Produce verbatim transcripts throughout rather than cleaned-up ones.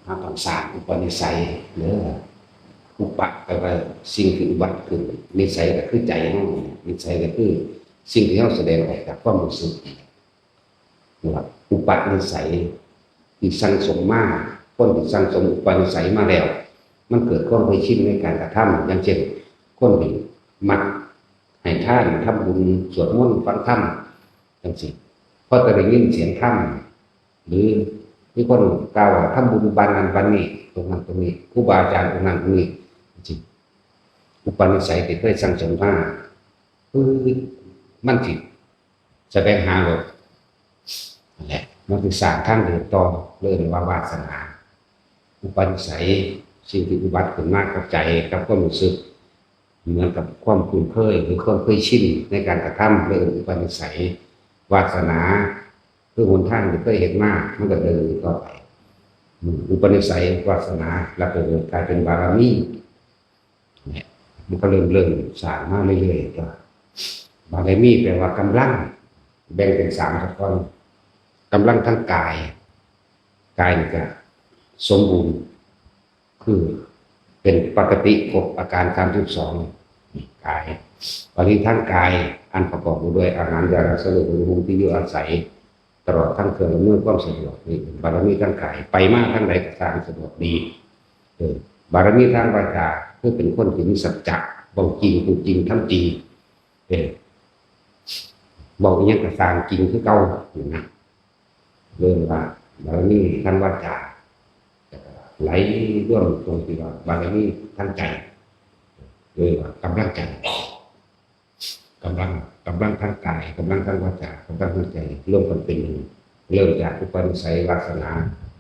เราต้องสร้างอุปนิสัยเด้อ อุปะแปลว่าสิ่งที่อุบัติขึ้น นิสัยก็คือใจเฮานี่ นิสัยก็คือสิ่งที่เฮาแสดงออกจากความรู้สึก นะครับ อุปนิสัยที่สั่งสมมา คนที่สั่งสมอุปนิสัยมาแล้ว มันเกิดความเคยชินในการกระทำ อย่างเช่น คนที่มักให้ทาน ทำบุญ สวดมนต์ ฟังธรรม จังซี้ พอจะได้ยินเสียงธรรม หรือมีคนกล่าวว่าทำบุญบ้านนั้นบ้านนี้ ตรงนั้นตรงนี้ ครูบาอาจารย์องค์นั้นองค์นี้ จังซี้ อุปนิสัยที่เคยสั่งสมมา คือมันสิ แสวงหาโลด นั่นแหละ มันสิสร้างทางเดินต่อ เรียกว่าวาสนา อุปนิสัย สิ่งที่อุบัติขึ้นมากับใจ กับความรู้สึก เหมือนกับความคุ้นเคย หรือความเคยชินในการกระทำ เรียกว่าอุปนิสัย วาสนา คือหนทางที่เคยเฮ็ดมา มันก็เดินต่อไป อืม อุปนิสัย วาสนา แล้วก็กลายเป็นบารมี เนี่ย มันก็เริ่ม เริ่มสร้างมาเรื่อยๆ ก็ บารมีแปลว่ากำลัง แบ่งเป็นสามตอน กำลังทางกาย กายนี่ก็สมบูรณ์ คือเป็นปกติครบอาการสามสิบสอง กาย บารมีทางกาย อันประกอบด้วยอาหาร ยารักษาโรค บำรุงที่อยู่อาศัย ตลอดทั้งเครื่องอำนวยความสะดวก นี่เป็นบารมีทางกาย ไปมาทางใดก็สร้างสะดวกดี เออ บารมีทางวาจา คือเป็นคนที่มีสัจจะ เว้าจริง พูดจริง ทำจริง เออ เว้าอิหยังก็สร้างจริงคือเก่า นี่นะ เรียกว่าบารมีทางวาจา ไหลรวมตรงที่ว่าบารมีทางใจ เรียกว่ากำลังใจ กำลัง กำลังทางกาย กำลังทางวาจา กำลังทางใจ รวมกันเป็นหนึ่ง เริ่มจากอุปนิสัยวาสนา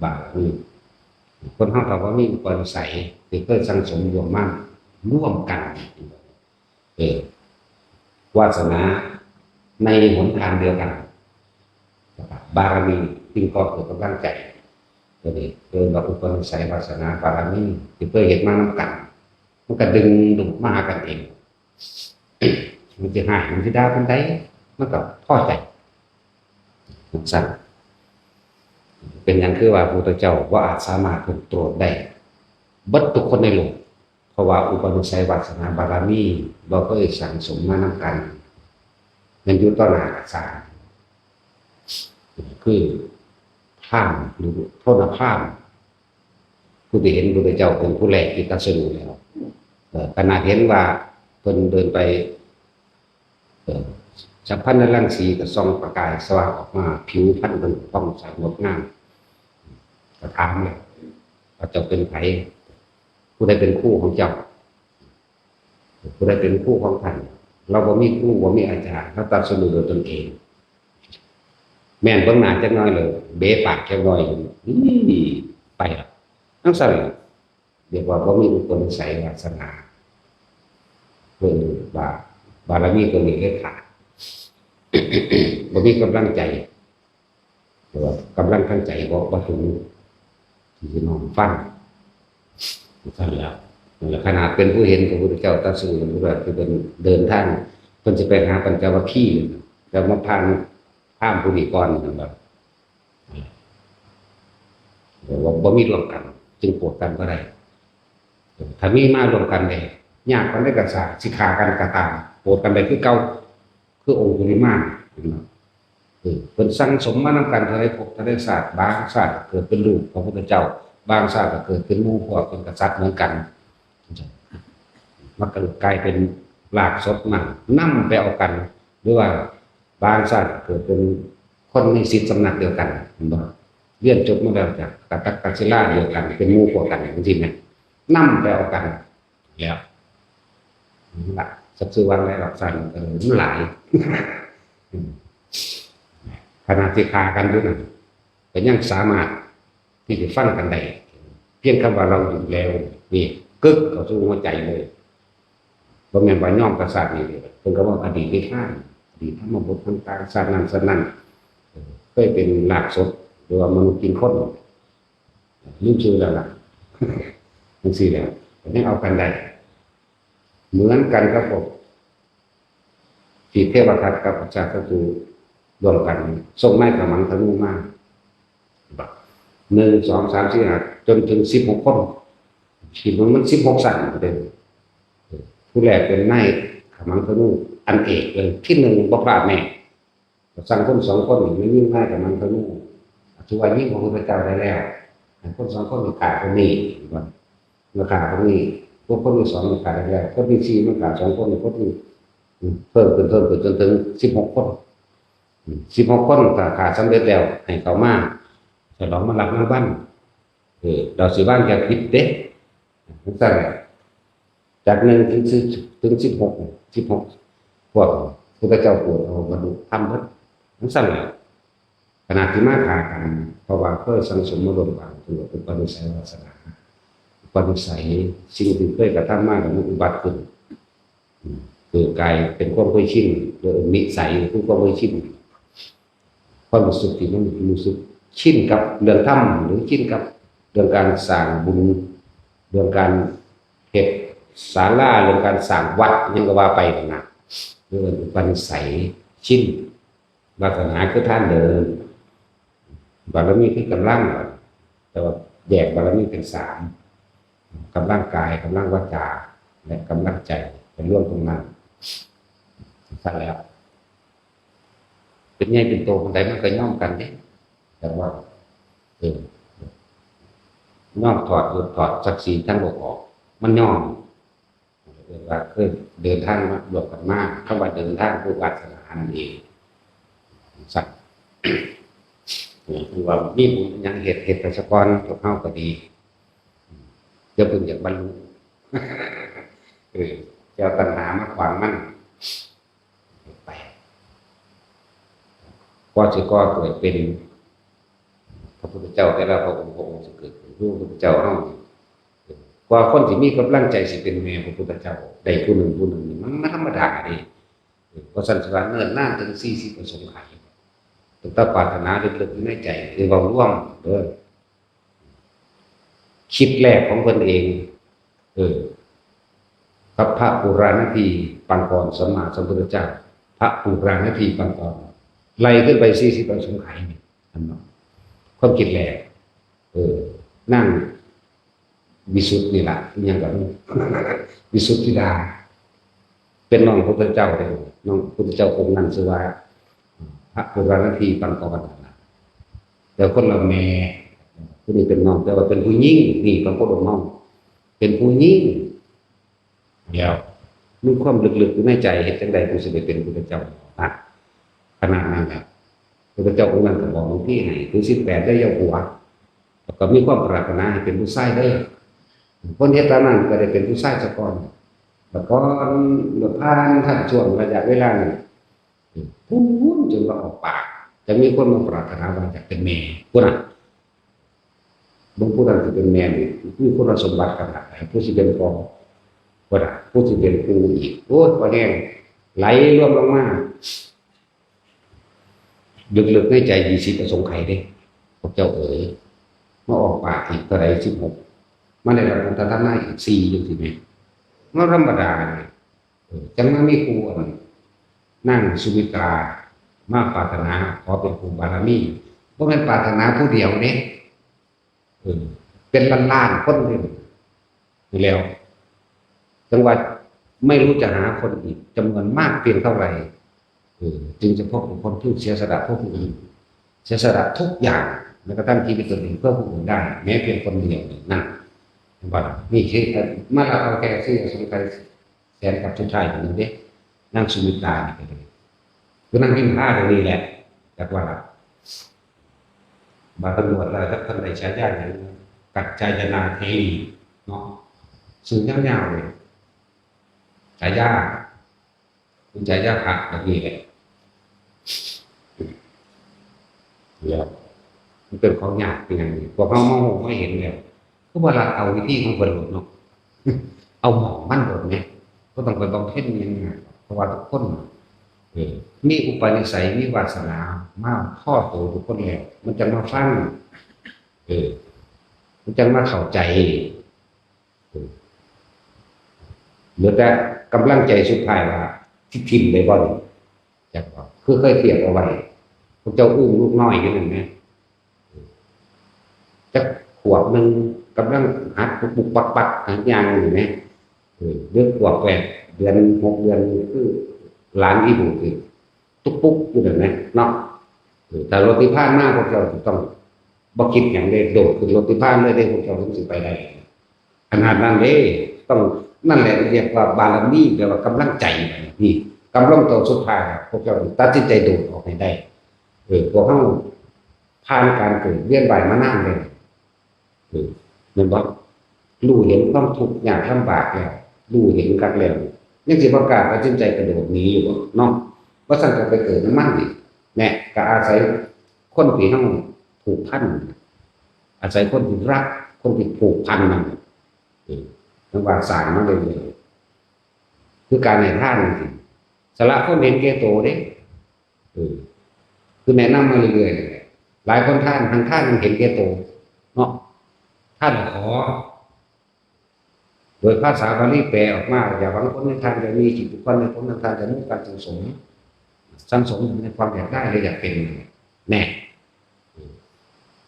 บารมี คนเฮาถ้าว่ามีอุปนิสัยที่เคยสั่งสมรวมมาร่วมกัน เออ วาสนาในหนทางเดียวกัน บารมีจึงก่อเกิดกำลังใจ ตัวนี้เรียกว่าอุปนิสัยวาสนาบารมีที่เคยเฮ็ดมานำกัน มันก็ดึงดูดมาหากันเอง มันสิฮ้าย มันสิด่าปานใด มันก็พอใจ จั่งซั้น เป็นหยังคือว่าพระพุทธเจ้าบ่อาจสามารถเพิ่นโปรดได้เบิดทุกคนในโลก เพราะว่าอุปนิสัยวาสนาบารมีบ่เคยสั่งสมมานำกัน แม่นอยู่ต่อหน้าก็ซ่าง คือพราหมณ์หรือโทษนะ พราหมณ์ ผู้ที่เห็นพระพุทธเจ้าเป็นผู้แรกที่ตรัสรู้แล้ว เอ่อ ขนาดเห็นว่าเพิ่นเดินไป เอ่อ ฉัพพะนรังสีก็ส่องประกายสว่างออกมา ผิวพรรณเพิ่นผ่องใสงดงาม ก็ถามเลยว่า เจ้าเป็นไผ ผู้ใดเป็นครูของเจ้า ผู้ใดเป็นครูของท่าน เราบ่มีครู บ่มีอาจารย์ เราตรัสรู้โดยตนเอง แม่นเบิ่งหน้าจักหน่อยเลย เบะปากจักหน่อย อืม ไปละ จั่งซั้นล่ะ เรียกว่าบ่มีอุปนิสัยวาสนา เพิ่นว่าบารมีตัวนี้เลยขาด บ่มีกำลังใจ หรือว่ากำลังทางใจบ่ บ่ถึงที่สิน้อมฟัง จั่งซั้นแล้ว นั่นแหละ ขนาดเป็นผู้เห็นพระพุทธเจ้าตรัสรู้แล้ว คือเพิ่นเดินทาง เพิ่นสิไปหาปัญจวัคคีย์ แต่มาผ่านพราหมณ์ผู้นี้ก่อน นั่นแหละ เออ บ่ บ่มีร่วมกัน จึงโปรดกันบ่ได้ ถ้ามีมาร่วมกันได้ ยากปานใดก็ซ่าง สิฆ่ากันก็ตาม โปรดกันได้คือเก่า คือองคุลิมาน เห็นบ่ เออ เพิ่นสั่งสมมานำกันเท่าใดภพเท่าใดชาติ บางชาติก็เกิดเป็นลูกของพระพุทธเจ้า บางชาติก็เกิดเป็นหมู่พวกเป็นกษัตริย์เหมือนกัน มันก็กลายเป็นรากสดมันนำไปเอากัน หรือว่าบางชาติก็เกิดเป็นคนในสิทธิสำนักเดียวกัน เห็นบ่ เรียนจบมาแล้วจากกะตักกะศิลาเดียวกัน เป็นหมู่พวกกัน จั่งซี้แหม นำไปเอากัน แล้ว นั่นล่ะ จักสิว่าไงดอก ซั่น เออ มันหลาย ขนาดที่ฆ่ากันอยู่นั่น ก็ยังสามารถที่จะฟังกันได้ เพียงคำว่าเราหยุดแล้ว นี่ กึกเข้าสู่หัวใจเลย บ่แม่นว่ายอมกับชาตินี้เด้อ เพิ่นก็ว่าอดีตนิทาน อดีตธรรมบทต่างๆ ชาตินั้นชาตินั้น เออ เคยเป็นรากสด หรือว่ามนุษย์กินคน ลืมชื่อแล้วล่ะ จั่งซี้แหละ ก็ยังเอากันได้ เหมือนกันกับพวก ที่เทวทัตกับอากาศศัตรูร่วมกัน ส่งนายขมังธนูมา บัก หนึ่งสองสามสี่ห้าจนถึงสิบหกคน สิบมันสิบหกชั้นเด้อ ผู้แรกเป็นนายขมังธนู อันเอกเลย ที่หนึ่งบ่พลาดแน่ สั่งคนสองคนนี่ไม่ยิ่งนายขมังธนู ถือว่ายิ่งพระพุทธเจ้าได้แล้ว คนสองคนนี่ขาดคนนี้ มาขาดคนนี้ พวกคนที่สองมันขาดได้แล้ว คนที่สี่มันขาดสองคน คนที่ อืม เพิ่มขึ้น เพิ่มขึ้นจนถึงสิบหกคน อืม สิบหกคนถ้าขาดสำเร็จแล้ว ให้เขามา ฉลองมารับรางวัล เออ เราสิว่างอย่าผิดเด้ จังซั่นแหละ จากหนึ่งถึงสิบ ถึงสิบหก สิบหก พวกพุทธเจ้าโปรดเอาบรรลุธรรมเบิด จังซั่นแหละ ขนาดที่มาฆ่ากัน เพราะว่าเคยสั่งสมมาร่วมกัน ถือว่าเป็นอุปนิสัยวาสนา อุปนิสัย สิ่งที่เคยกระทำมา ก็มันอุบัติขึ้น อืม คือกลายเป็นความเคยชิน หรือนิสัย คือความเคยชิน ความรู้สึกที่มันรู้สึกชินกับเรื่องธรรม หรือชินกับเรื่องการสร้างบุญ เรื่องการเฮ็ดศาลา เรื่องการสร้างวัด หยังก็ว่าไปนั่นนะ เรื่องอุปนิสัย ชิน วาสนาคือทางเดิน บารมีคือกำลัง แต่ว่าแยกบารมีเป็นสาม กำลังกาย กำลังวาจา และกำลังใจ เป็นรวมตรงนั้น ซั่นแล้ว เป็นใหญ่เป็นโตปานใดมันก็ยอมกันเด้ แต่ว่า เออ ยอมถอด ถอดศักดิ์ศรีทางโลกออก มันยอม เรียกว่าเคยเดินทางมาร่วมกันมา คำว่าเดินทางคือวาสนานั่นเอง สั่น เออ คือว่ามีบุญยังเฮ็ด เฮ็ดไปซะก่อน พวกเฮาก็ดี อย่าเพิ่งอยากบรรลุ เออ จะเอาตัณหามาขวางมัน ไป กว่าสิก่อเกิดเป็นพระพุทธเจ้าแต่ละพระองค์ พระองค์สิเกิดเป็นพระพุทธเจ้าเฮานี่ กว่าคนสิมีกำลังใจสิเป็นแม่พระพุทธเจ้าได้ผู้หนึ่งผู้หนึ่งนี่มันบ่ธรรมดาเด้ เออ เพราะฉะนั้นสิว่าเนิ่นนานถึงสี่สิบอสงไขย ตั้งแต่ปรารถนาลึกๆอยู่ในใจ คือเว้ารวมเด้อ คิดแรกของเพิ่นเอง เออ กับพระปุราณทีปางก่อน สัมมาสัมพุทธเจ้า พระปุราณทีปางก่อน ไล่ขึ้นไปสี่สิบอสงไขยนี่ อันเนาะ ความคิดแรก เออ นางวิสุทธิ์นี่ล่ะ อิหยังก็ วิสุทธิดา เป็นน้องพุทธเจ้าเด้ น้องพุทธเจ้าองค์นั้นชื่อว่า พระปุราณทีปางก่อนนั่นล่ะ แต่คนละแม่ ผู้นี้เป็นน้อง แต่ว่าเป็นผู้หญิง นี่พระพุทธองค์เฮาเป็นผู้หญิง เดี๋ยว มีความลึกๆอยู่ในใจ เฮ็ดจั่งใดกูสิได้เป็นพุทธเจ้า นะ ขนาดนั้นแหละ พุทธเจ้าองค์นั้นก็บอกหลวงพี่ให้ ถือศีลแปดได้อย่าหัว แล้วก็มีความปรารถนาให้เป็นผู้ชายเด้อ คนเฮ็ดตามนั้นก็ได้เป็นผู้ชายซะก่อน แล้วก็ผ่านขั้นช่วงระยะเวลานั้น พู้นจนว่าออกปาก จะมีคนมาปรารถนาว่าอยากเป็นแม่ พู้นน่ะ เบิ่งผู้นั้นสิเป็นแม่นี่ มีคุณสมบัติขนาดใด ผู้สิเป็นพ่อ พู้นน่ะ ผู้สิเป็นปู่อีก โอ้ย พอแห้ง ไหลรวมลงมา ลึกๆในใจ ยี่สิบอสงไขยเด้ พวกเจ้าเอ๋ย มาออกปากอีกเท่าใด สิบหก มาได้รับพุทธธรรมมาอีกสี่ จังซี่แหม บ่ธรรมดาเด้ เออ จั่งมามีครูอันนางสุมิตรา มาปรารถนาขอเป็นครูบารมี บ่แม่นปรารถนาผู้เดียวเด้ เออ เป็นล้านๆคนเด้ นี่แล้ว จั่งว่าไม่รู้จะหาคนอีกจำนวนมากเพียงเท่าไหร่ เออ จึงจะพบบุคคลผู้เสียสละเพื่อผู้อื่น เสียสละทุกอย่าง แม้กระทั่งชีวิตตนเองเพื่อผู้อื่นได้ แม้เพียงคนเดียวนี่ นั่น เห็นบ่ล่ะ นี่คือมาลักเอาแค่สี่อสงไขยแสนกับสุดท้ายนั่นเด้ นางสุมิตรานี่ก็เลย คือนางพิมพาเดี๋ยวนี้แหละ จักว่าล่ะ บาดตำรวจแล้ว จักเพิ่นได้ฉายาหยัง กัจจายนาเถรีเนาะ ชื่อยาวๆเลย ฉายา เป็นฉายาพระแบบนี้แหละ แล้วมันเป็นของยากเป็นอย่างนี้ พวกเฮามาฮู้มาเห็นแล้ว คือว่าลัดเอาวิธีของเพิ่นโลดเนาะ เอาหม่องมันโลดแหม บ่ต้องไปบำเพ็ญอิหยังหยัง เพราะว่าทุกคน เออ มีอุปนิสัย มีวาสนา มาพอโตทุกคนแล้ว มันจั่งมาฟัง เออ มันจั่งมาเข้าใจ เออ เหลือแต่กำลังใจสุดท้ายว่า สิถิ่มได้บ่นี่ จักว่า คือเคยเทียบเอาไว้ พวกเจ้าอุ้มลูกน้อยอยู่นั่นแหม เออ จักขวบหนึ่งกำลังหัดปุกปุกปักปักหัดย่างอยู่เนี่ยเออหรือขวบแปดเดือนหกเดือนคือหลานอีหลูคือตุ๊กปุ๊กอยู่นั่นนะเนาะเออแต่รถที่ผ่านมาพวกเจ้าต้องบ่คิดอย่างเด้โดดขึ้นรถที่ผ่านเลยเด้พวกเจ้าถึงสิไปได้ขนาดนั้นเด้ต้องนั่นแหละเรียกว่าบารมีแปลว่ากำลังใจนี่กำลังตัวสุดท้ายพวกเจ้าตัดสินใจโดดออกให้ได้เออพวกเขาผ่านการเกิดเวียนว่ายมานานเลย เออแม่นบ่รู้เห็นความทุกข์ยากลำบากแล้วรู้เห็นคักแล้วยังสิบ่กล้าตัดสินใจกระโดดหนีอยู่บ่เนาะบ่ซั่นก็ไปเกิดนำมันอีกแหมก็อาศัยคนที่เฮาผูกพันอาศัยคนที่รักคนที่ผูกพันนั่นเออจั่งว่าสร้างมาเรื่อยๆคือการให้ทานจั่งซี้สละความเห็นแก่โตเด้ เออคือแนะนำมาเรื่อยๆนั่นแหละหลายคนท่านทางท่านมันเห็นแก่ตัวเนาะท่านขอ โดยภาษาบาลีแปลออกมาอย่าหวังผลในทางจะมีจิตบุคคลในผลทางทานจะมุ่งการสั่งสมสั่งสมในความอยากได้และอยากเป็นแน่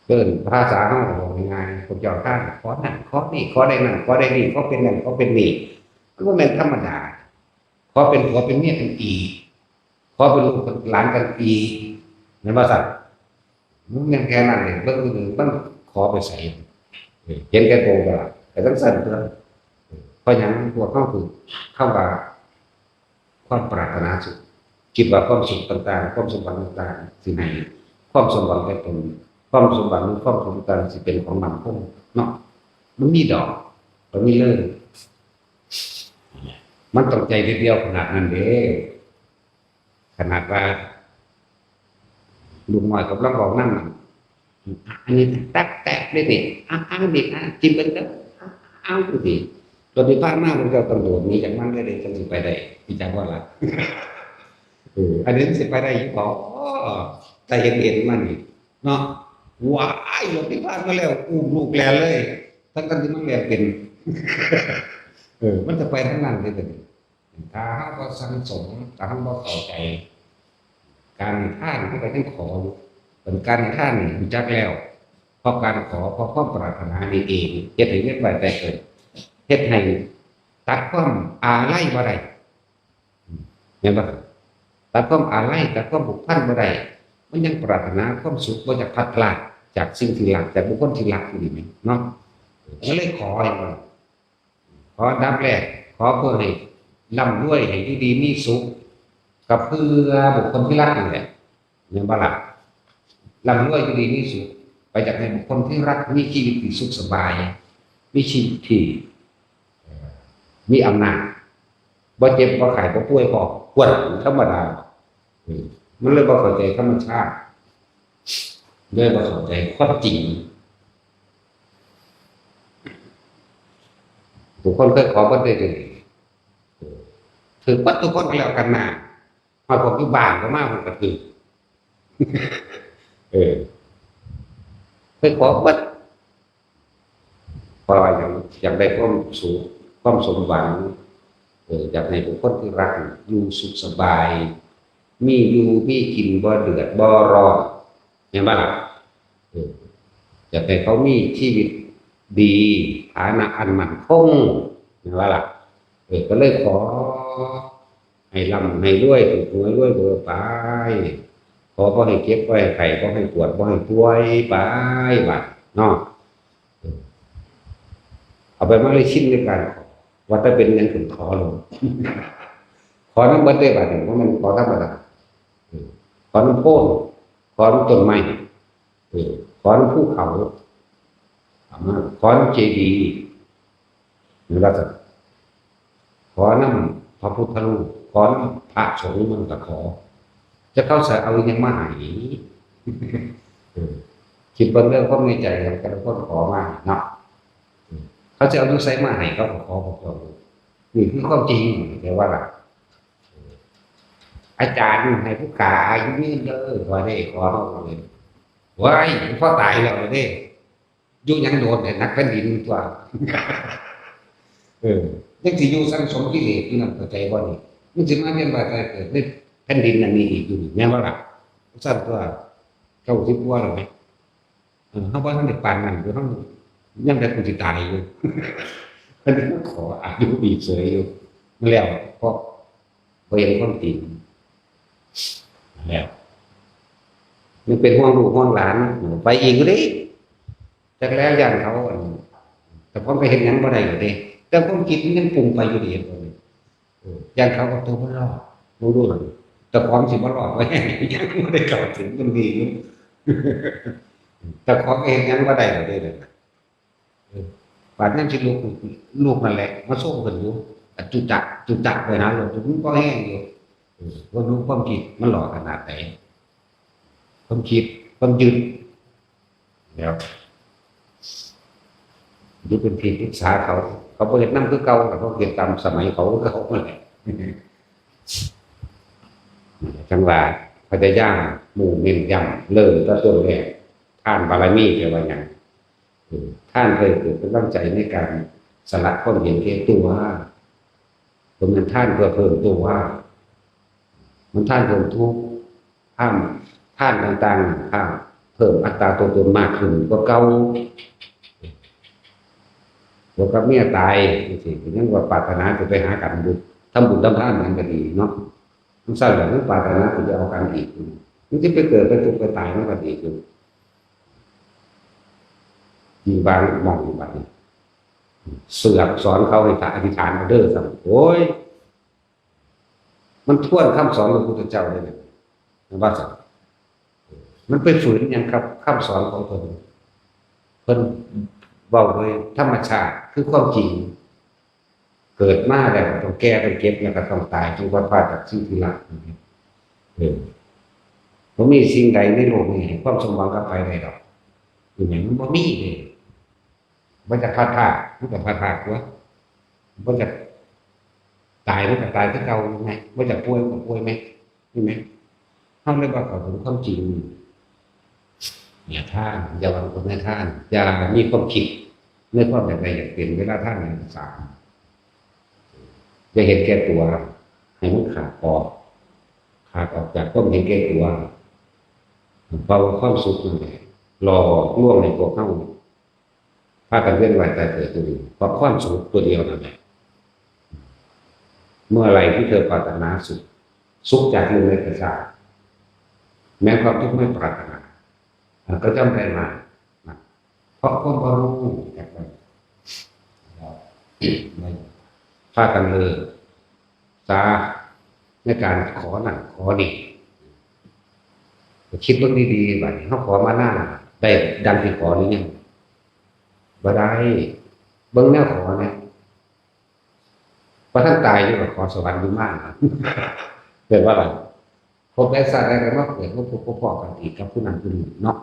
เกินภาษาห้องง่ายๆพวกเจ้าท่านขอนั่นขอนี่ขอได้นั่นขอได้นี่ขอเป็นนั่นขอเป็นนี่มันก็เป็นธรรมดา ขอเป็นผัวเป็นเมียกันอีก ขอเป็นลูกเป็นหลานกันอีกแม่นบ่ซั่นมันยังแค่นั้นเองเบิ่งอื่นมันขอไปใส่เห็นแก่ตัวก็ละแต่ทั้งสั้นเพื่อนเพราะอย่างพวกเขาคือคำว่าความปรารถนาสุขคิดว่าความสุขต่างๆความสมหวังต่างๆสิให้ความสมหวังแก่ตนความสมหวังหรือความสุขต่างๆสิเป็นของมันคงเนาะมันมีดอกมันมีเลย มันต้องใจเดียวขนาดนั้นเด้ขนาดว่าลูกน้อยกำลังบอกนั่นน่ะอันนี้ตักแตกเลยนี่อ้างอ้างดิอ้างกินเป็นก็อ้างอ้างดูสิรถไฟฟ้ามามันก็ต้องโดดหนีจากมันได้เลยจังสิไปได้ที่จังว่าละเอออันนี้มันสิไปได้ยี่ปอแต่เห็นเห็นมันนี่เนาะว้ายรถไฟฟ้ามาแล้วอุ้มลูกแลนเลยทั้งกันที่มันแลนเป็นเออมันจะไปทั้งนั้นเลยแต่ ถ้าเฮาบ่สั่งสมถ้าเฮาบ่เข้าใจการให้ทานเฮาก็ยังขออยู่เป็นการให้ทานนี่รู้จักแล้วเพราะการขอเพราะความปรารถนานี่เองเฮ็ดให้เวียนว่ายตายเกิดเฮ็ดให้ตัดความอาลัยบ่ได้แม่นบ่ตัดความอาลัยตัดความผูกพันบ่ได้มันยังปรารถนาความสุขบ่อยากพลัดพรากจากสิ่งที่รักจากบุคคลที่รักอยู่นี่แม่นเนาะก็เลยขอให้มัน ขออันดับแรกขอเพื่อให้ร่ำรวยให้อยู่ดีมีสุขกับเพื่อบุคคลที่รักนี่แหละแม่นบ่ล่ะร่ำรวยอยู่ดีมีสุขไปจากให้บุคคลที่รักมีชีวิตที่สุขสบายมีชีวิตที่เอ่อมีอำนาจบ่เจ็บบ่ไข้บ่ป่วยพอควรธรรมดา อืมมันเลยบ่เข้าใจธรรมชาติเลยบ่เข้าใจความจริงทุกคนเคยขอเบิดได้เลยถือเบิดทุกคนก็แล้วกันนะมาพวกอยู่บ้านก็มามันก็ถือเออเคยขอเบิด เพราะว่าอยากอยากได้ความสุขความสมหวังเอออยากให้บุคคลที่รักอยู่สุขสบาย มีอยู่มีกินบ่เดือดบ่ร้อนเห็นปะล่ะเอออยากให้เขามีชีวิตดีฐานะอันมั่นคงเห็นปะล่ะเออก็เลยขอ ให้ร่ำให้รวยถูกหวยรวยเบอร์ไปขอบ่ให้เจ็บบ่ให้ไข้บ่ให้ปวดบ่ให้ป่วยไปบัดเนาะเอาไปมาเลยชินในการขอว่าถ้าเป็นหยังถึงขอลงขอนำเบิดได้บัดนี้บ่แม่นขอธรรมดาขอนำโพนขอนำต้นไม้ขอนำภูเขาขอนำเจดีย์นี่ว่าซั่น ขอนำพระพุทธรูปขอนำพระสงฆ์มันก็ขอจะเขาสิเอาอิหยังมาให้เออคิดเบิ่งเรื่องความในใจของแต่ละคนขอมาเนาะเออเขาจะเอาอยู่ไสมาให้เขาก็ขอพวกเจ้านี่คือความจริงแต่ว่าล่ะอาจารย์ให้ผู้ขาอายุยืนเด้อขอได้ขอเฮาเลยว้ายพ่อตายแล้วเด้ อยู่หยังโดนเนี่ยหนักแผ่นดินตัวเออยังสิอยู่สั่งสมกิเลสอยู่นั่นเข้าใจบ่นี่มันสิมาเวียนว่ายตายเกิดในแผ่นดินอันนี้อีกอยู่นี่แม่นบ่ล่ะซั่นตัวเก้าสิบกว่าแล้วไหม เออ เฮาบ่ทันได้ปานนั้นอยู่ เฮายังแต่กูสิตายอยู่ เพิ่นมาขออายุอีกเสยอยู่ มาแล้ว เพราะบ่เห็นความจริง แล้ว ยังเป็นห่วงลูกห่วงหลาน ไปอีกอยู่เด้ จักแล้วย่านเขา อัน แต่ผมก็เฮ็ดหยังบ่ได้อยู่เด้ แต่ความคิดมันยังปรุงไปอยู่เด้ เออ ย่านเขาเอาตัวบ่รอด บ่รู้หรอก แต่ของสิบ่รอดไว้ ยังบ่ได้เข้าถึงมันดีอยู่ แต่ของก็เฮ็ดหยังบ่ได้แล้วเด้นั่นน่ะ เออ บาดนั้นสิลูก ลูกนั่นแหละ มาส่งเพิ่นอยู่ อะจุจะ จุจะไปหาหลวงปู่ มันบ่แฮงอยู่ เออ ว่ารู้ความคิดมันหลอกขนาดไหน ความคิด ความยึด แล้ว ยึดเป็นที่ปรึกษาเขา เขาบ่เฮ็ดนำคือเก่า เขาเฮ็ดตามสมัยเขาคือเก่านั่นแหละ จังว่าพยายามหมู่เน้นย้ำ เริ่มตั้งแต่ต้นแรก ทานบารมีแปลว่าหยัง เออ ทานเพื่อเกิดกำลังใจในการสละความเห็นแก่ตัว บ่แม่นทานเพื่อเพิ่มตัว มันทานเพิ่มทุกข์ ทาน ทานต่างๆ ทานเพิ่มอัตราตัวตนมากขึ้นกว่าเก่า เดี๋ยวกับเมียตายจังซี้ ยังว่าปรารถนาจะไปหากันบุญ ทำบุญทำทานกันก็ดีเนาะ มันสั่นแหละ มันปรารถนาจะไปเอากันอีก มันจะไปเกิดไปทุกข์ไปตายมันก็ดีอยู่ ยิ่งบางมองอยู่บัดนี้ เสือกสอนเขาให้อธิษฐานเอาเด้อซ้ำ โอ้ย มันทวนคำสอนของพระพุทธเจ้าเลยนะ มันว่าซั่น มันไปฝืนหยังครับ คำสอนของเพิ่น เพิ่นเว้าโดยธรรมชาติ คือความจริง เกิดมาแล้วก็ต้องแก่ ต้องเจ็บ แล้วก็ต้องตาย ต้องพลัดพรากจากสิ่งที่รัก เออ บ่มีสิ่งใดในโลกนี้ให้ความสมหวังกับไผได้ดอก เป็นหยังมันบ่มีเลย บ่อยากพลัดพราก มันก็พลัดพรากตั๊ว บ่อยากตาย มันก็ตายคือเก่าไหม บ่อยากป่วย มันก็ป่วยไหม เห็นไหม เฮาเลยบ่เข้าถึงความจริง อย่าทาน อย่าหวังผลในทาน อย่ามีความคิดในความอยากได้อยากเป็น เวลาทานในสาม อย่าเห็นแก่ตัว ให้มันขาดออก ขาดออกจากความเห็นแก่ตัว เพราะว่าความสุขนั่นแหละ หลอกลวงให้พวกเฮา พากันเวียนว่ายตายเกิดอยู่นี่ เพราะความสุขตัวเดียวนั่นแหละ เมื่อไหร่ที่เธอปรารถนาสุข สุขจากเรื่องในกระชา แม้ความทุกข์ไม่ปรารถนา มันก็ย่อมได้มา นะ เพราะความบ่รู้จักมัน พากันเลิกซะ ในการขอนั่นขอนี่ คิดเบิ่งดีๆ บัดนี้ เฮาขอมานาน ได้ดังที่ขอหรือยัง บ่ได้ เบิ่งแนวขอเนี่ย บ่ทันตายอยู่ก็ขอสวรรค์วิมาน เกิดว่าล่ะ ภพใดชาติใดก็มาเกิด มาพบมาพ้อกันอีกกับผู้นั้นผู้นี้เนาะ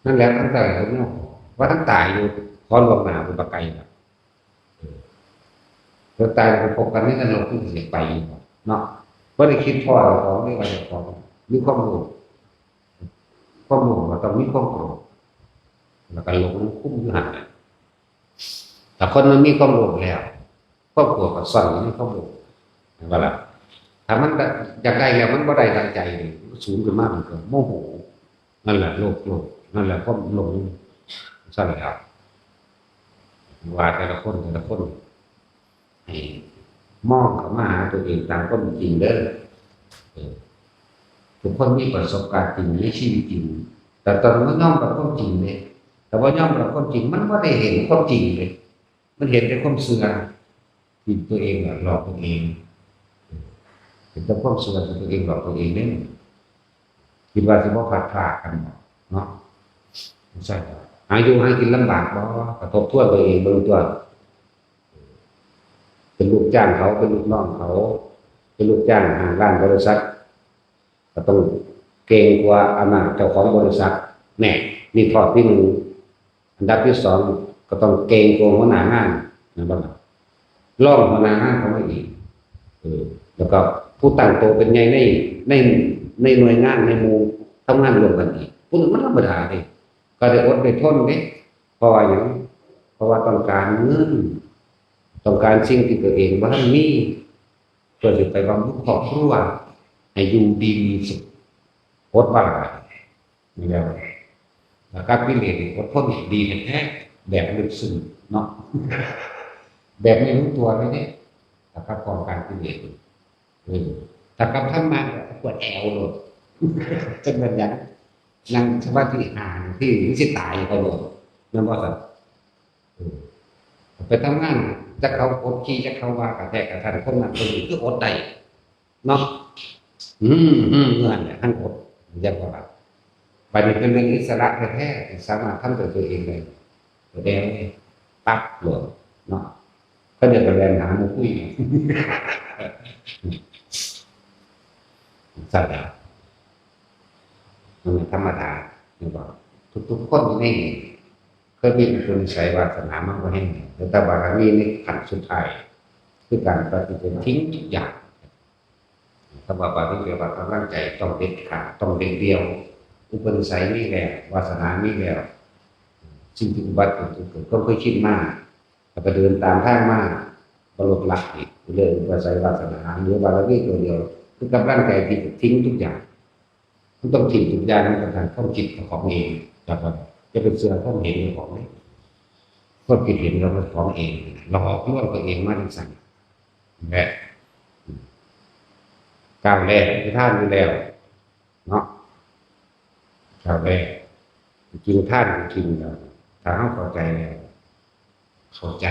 นั่นแหละ มันก็เลยเนาะ บ่ทันตายอยู่ ขอล่วงหน้าไปบักไกลล่ะ เออ เดี๋ยวตายไปพบกันในนรก มันสิไปอยู่บ่เนาะ บ่ได้คิดพ้อเจ้าของเลยว่าเจ้าของมีความโลภ ความโลภก็ต้องมีความโกรธ แล้วก็หลงคุ้มอยู่หั่นน่ะ ถ้าคนมันมีความโลภแล้ว ความโกรธก็ซ่อนอยู่ในความโลภ เห็นบ่ล่ะ ถ้ามันอยากได้แล้วมันบ่ได้ดังใจนี่ มันสูงขึ้นมามันก็โมโห นั่นแหละโลภ โลภ นั่นแหละความหลง ซั่นแหละครับ ว่าแต่ละคน แต่ละคน ให้มองเข้ามาหาตัวเองตามความเป็นจริงเด้อ เออ ทุกคนมีประสบการณ์จริงในชีวิตจริง แต่ต้องมายอมรับความจริงเด้ แต่ว่ายอมรับความจริง มันบ่ได้เห็นความจริงเด้ มันเห็นแต่ความเชื่อที่ตัวเองอะหลอกตัวเอง เห็นแต่ความเชื่อที่ตัวเองหลอกตัวเองเด้ คิดว่าสิบ่พลัดพรากกันบ่เนาะ ใช่ครับ หาอยู่หากินลำบากบ่ ก็ทบทวนตัวเองเบิ่งตั๊ว เป็นลูกจ้างเขา เป็นลูกน้องเขา เป็นลูกจ้างห้างร้านบริษัท ก็ต้องเกรงกลัวอำนาจเจ้าของบริษัท แน่ นี่ข้อที่หนึ่ง อันดับที่สอง ก็ต้องเกรงกลัวหัวหน้างาน แม่นบ่ล่ะ รองหัวหน้างานเข้ามาอีก เออ แล้วก็ผู้ตั้งโตเป็นใหญ่ใน ใน ในหน่วยงาน ในหมู่ทำงานร่วมกันอีก ผู้นั้นมันธรรมดาเด้ ก็ได้อดได้ทนเด้ เพราะว่าหยัง เพราะว่าต้องการเงิน ต้องการสิ่งที่ตัวเองบ่ทันมี เพื่อสิไปบำรุงครอบครัว ให้อยู่ดีมีสุข อดบ่ได้ นี่แหละ แต่กับกิเลสนี่อดทนดีแท้ๆ แบบลึกซึ้งเนาะ แบบไม่รู้ตัวเลยเนี่ย แต่กับกองการกิเลสนี่ เออ แต่กับธรรมะก็ปวดแอวโลด จักแม่นหยัง นั่งสมาธิห้านาที มันสิตายไปโลด แม่นบ่ซั่น เออ ไปทำงาน จักเขากดขี่ จักเขาว่ากะแท้กะทัน คนนั้นคนนี้คืออดได้ เนาะ อืม อืม นั่นแหละ ท่านอด เรียกว่า บัดนี้เป็นเรื่องอิสระแท้ๆ สามารถทำด้วยตัวเองได้ ตัวเองปั๊บโลดเนาะ ก็เดี๋ยวไปแล่นหาหมู่คุย สั่นแล้ว มันเป็นธรรมดา นี่บอก ทุกๆ คนนี่ เคยมีบุญใส่วาสนามาบ่แห้ง แต่บารมีในขั้นสุดท้าย คือการปฏิบัติทิ้งทุกอย่าง คำว่าบารมีแปลว่ากำลังใจต้องเด็ดขาด ต้องเด็ดเดี่ยว อุปนิสัยมีแล้ว วาสนามีแล้ว สิ่งที่อุบัติเกิดขึ้น ก็เคยคิดมา ถ้าไปเดินตามทางมา บ่ลดละอีก เรื่องอุปนิสัยวาสนา เหลือบารมีตัวเดียว คือกำลังใจที่จะทิ้งทุกอย่าง มันต้องทิ้งทุกอย่าง มันต้องทำความคิดของเอง ครับ จะเป็นเชื่อความเห็นของนี่ ความคิดเห็นเราเป็นของเอง หลอกลวงตัวเองมาจังซั่น และ ก้าวแรกคือทานอยู่แล้ว เนาะ ก้าวแรก กินทานกินแล้ว ถ้าเราเข้าใจแล้ว เข้าใจ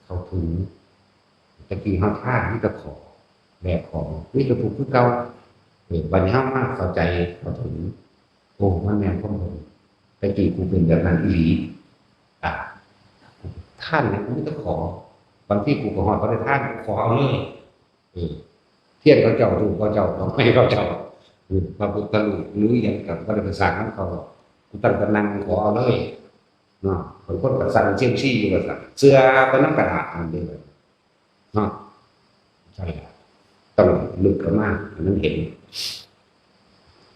เข้าถึง ตะกี้เฮาทานมีแต่ขอ แลกของ มีแต่ทุกข์คือเก่า เออ บัดนี้เฮามาเข้าใจ เข้าถึง โอ้ มันแม่นความเพิ่น ตะกี้กูเป็นแบบนั้นอีหลี อ่ะ ทานนี่กูมีแต่ขอ บางทีกูก็ฮอดบ่ได้ทาน กูขอเอาเลย เออ เทียนเขาเจ้า ธูปเขาเจ้า ดอกไม้เขาเจ้า เออ พระพุทธรูป หรือหยังก็บ่ได้ไปสร้างนำเขาหรอก กูตั้งแต่นั่งขอเอาเลย เนาะ บางคนก็สั่นเซียมซีอยู่ว่าซั่น เชื่อไปนำกระดาษนั่นเด้อ เนาะ ใช่ครับ ต้องลึกเข้ามา ให้มันเห็น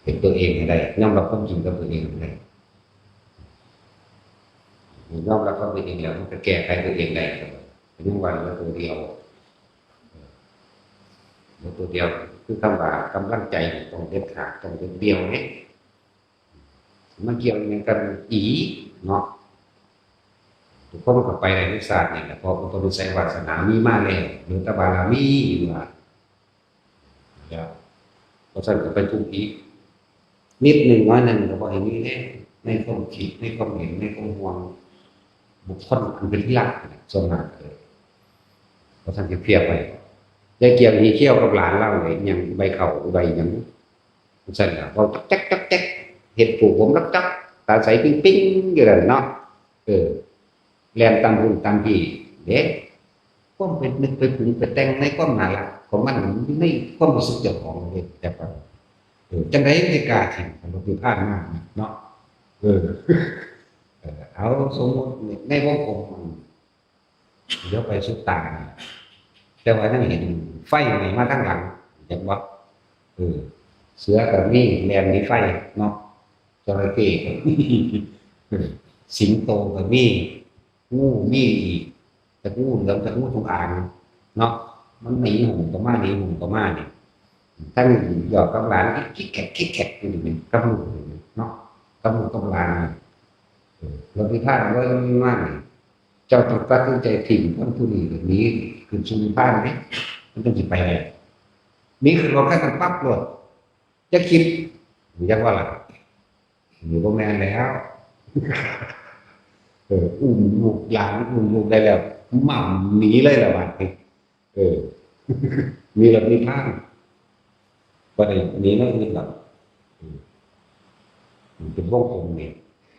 เห็นตัวเองให้ได้ ยอมรับความจริงกับตัวเองให้ได้ ยอมรับความเป็นจริงแล้ว มันก็แก้ไขตัวเองได้ครับ เป็นยังว่าเหลือตัวเดียว เหลือตัวเดียว คือคำว่ากำลังใจนี่ต้องเด็ดขาด ต้องเด็ดเดี่ยวเนี่ย มาเกี่ยวอิหยังกันอีกเนาะ ทุกคนก็ไปในศาสตร์นี่แหละ เพราะอุปนิสัยวาสนามีมาแล้ว เหลือแต่บารมีอยู่ว่า แล้ว เพราะฉะนั้นก็ไปทุกข์อีก นิดหนึ่งน้อยหนึ่งก็บ่ให้มีแน่ ในความคิด ในความเห็น ในความห่วง บุคคลอันเป็นที่รักเนี่ย ส่วนมากเลย เพราะฉะนั้นจะเพียบไป ยายเกี่ยวหีเขี้ยวกับหลานเล่าเลย ยังใบเข่าใบยัง ซั่นล่ะ เว้าจ๊อกแจ๊กจ๊อกแจ๊ก เฮ็ดผูกผมลักจัก ตาใสปิ๊งปิ๊งอยู่นั่นเนาะ เออ แล่นตามพุ่นตามพี้เด้ ความไปนึกไปปรุงไปแต่งในความน่ารักของมัน มันอยู่ในความรู้สึกเจ้าของเด้ แต่ว่า เออ จั่งใดมันสิกล้าถิ่ม คันบ่มีพานมาเนาะ เออ เออ เอาสมมุติในวงกลมมัน เดี๋ยวไปสุดตานี่ แต่ว่ายังเห็นไฟไหม้มาทางหลัง เห็นบ่ เออ เสือก็มีแล่นหนีไฟเนาะ จระเข้ก็มี สิงโตก็มี งูมีอีก จักงูเหลือม จักงูจงอางเนาะ มันหนีหงส์ก็มา หนีหงส์ก็มานี่ ทั้งหยอกกับหลาน คิกแคกคิกแคกอยู่นี่ กับลูกนี่เนาะ กับลูกกับหลานนี่ เออ แล้วพิพาทว่ามันมานี่ เจ้าต้องตัดสินใจถิ่มคนผู้นี้หนีขึ้นสู่นิพพานเด้ มันจั่งสิไปได้ หนีขึ้นรถคันนั้นปั๊บโลด อย่าคิด อย่าว่าล่ะ นี่บ่แม่นแล้ว เออ อุ้มลูกหลาน อุ้มลูกได้แล้ว ม่ำหนีเลยล่ะบาดนี้ เออ มีรถมีทาง บ่ได้หนีแนวอื่นดอก อืม มันเป็นวงกลมนี่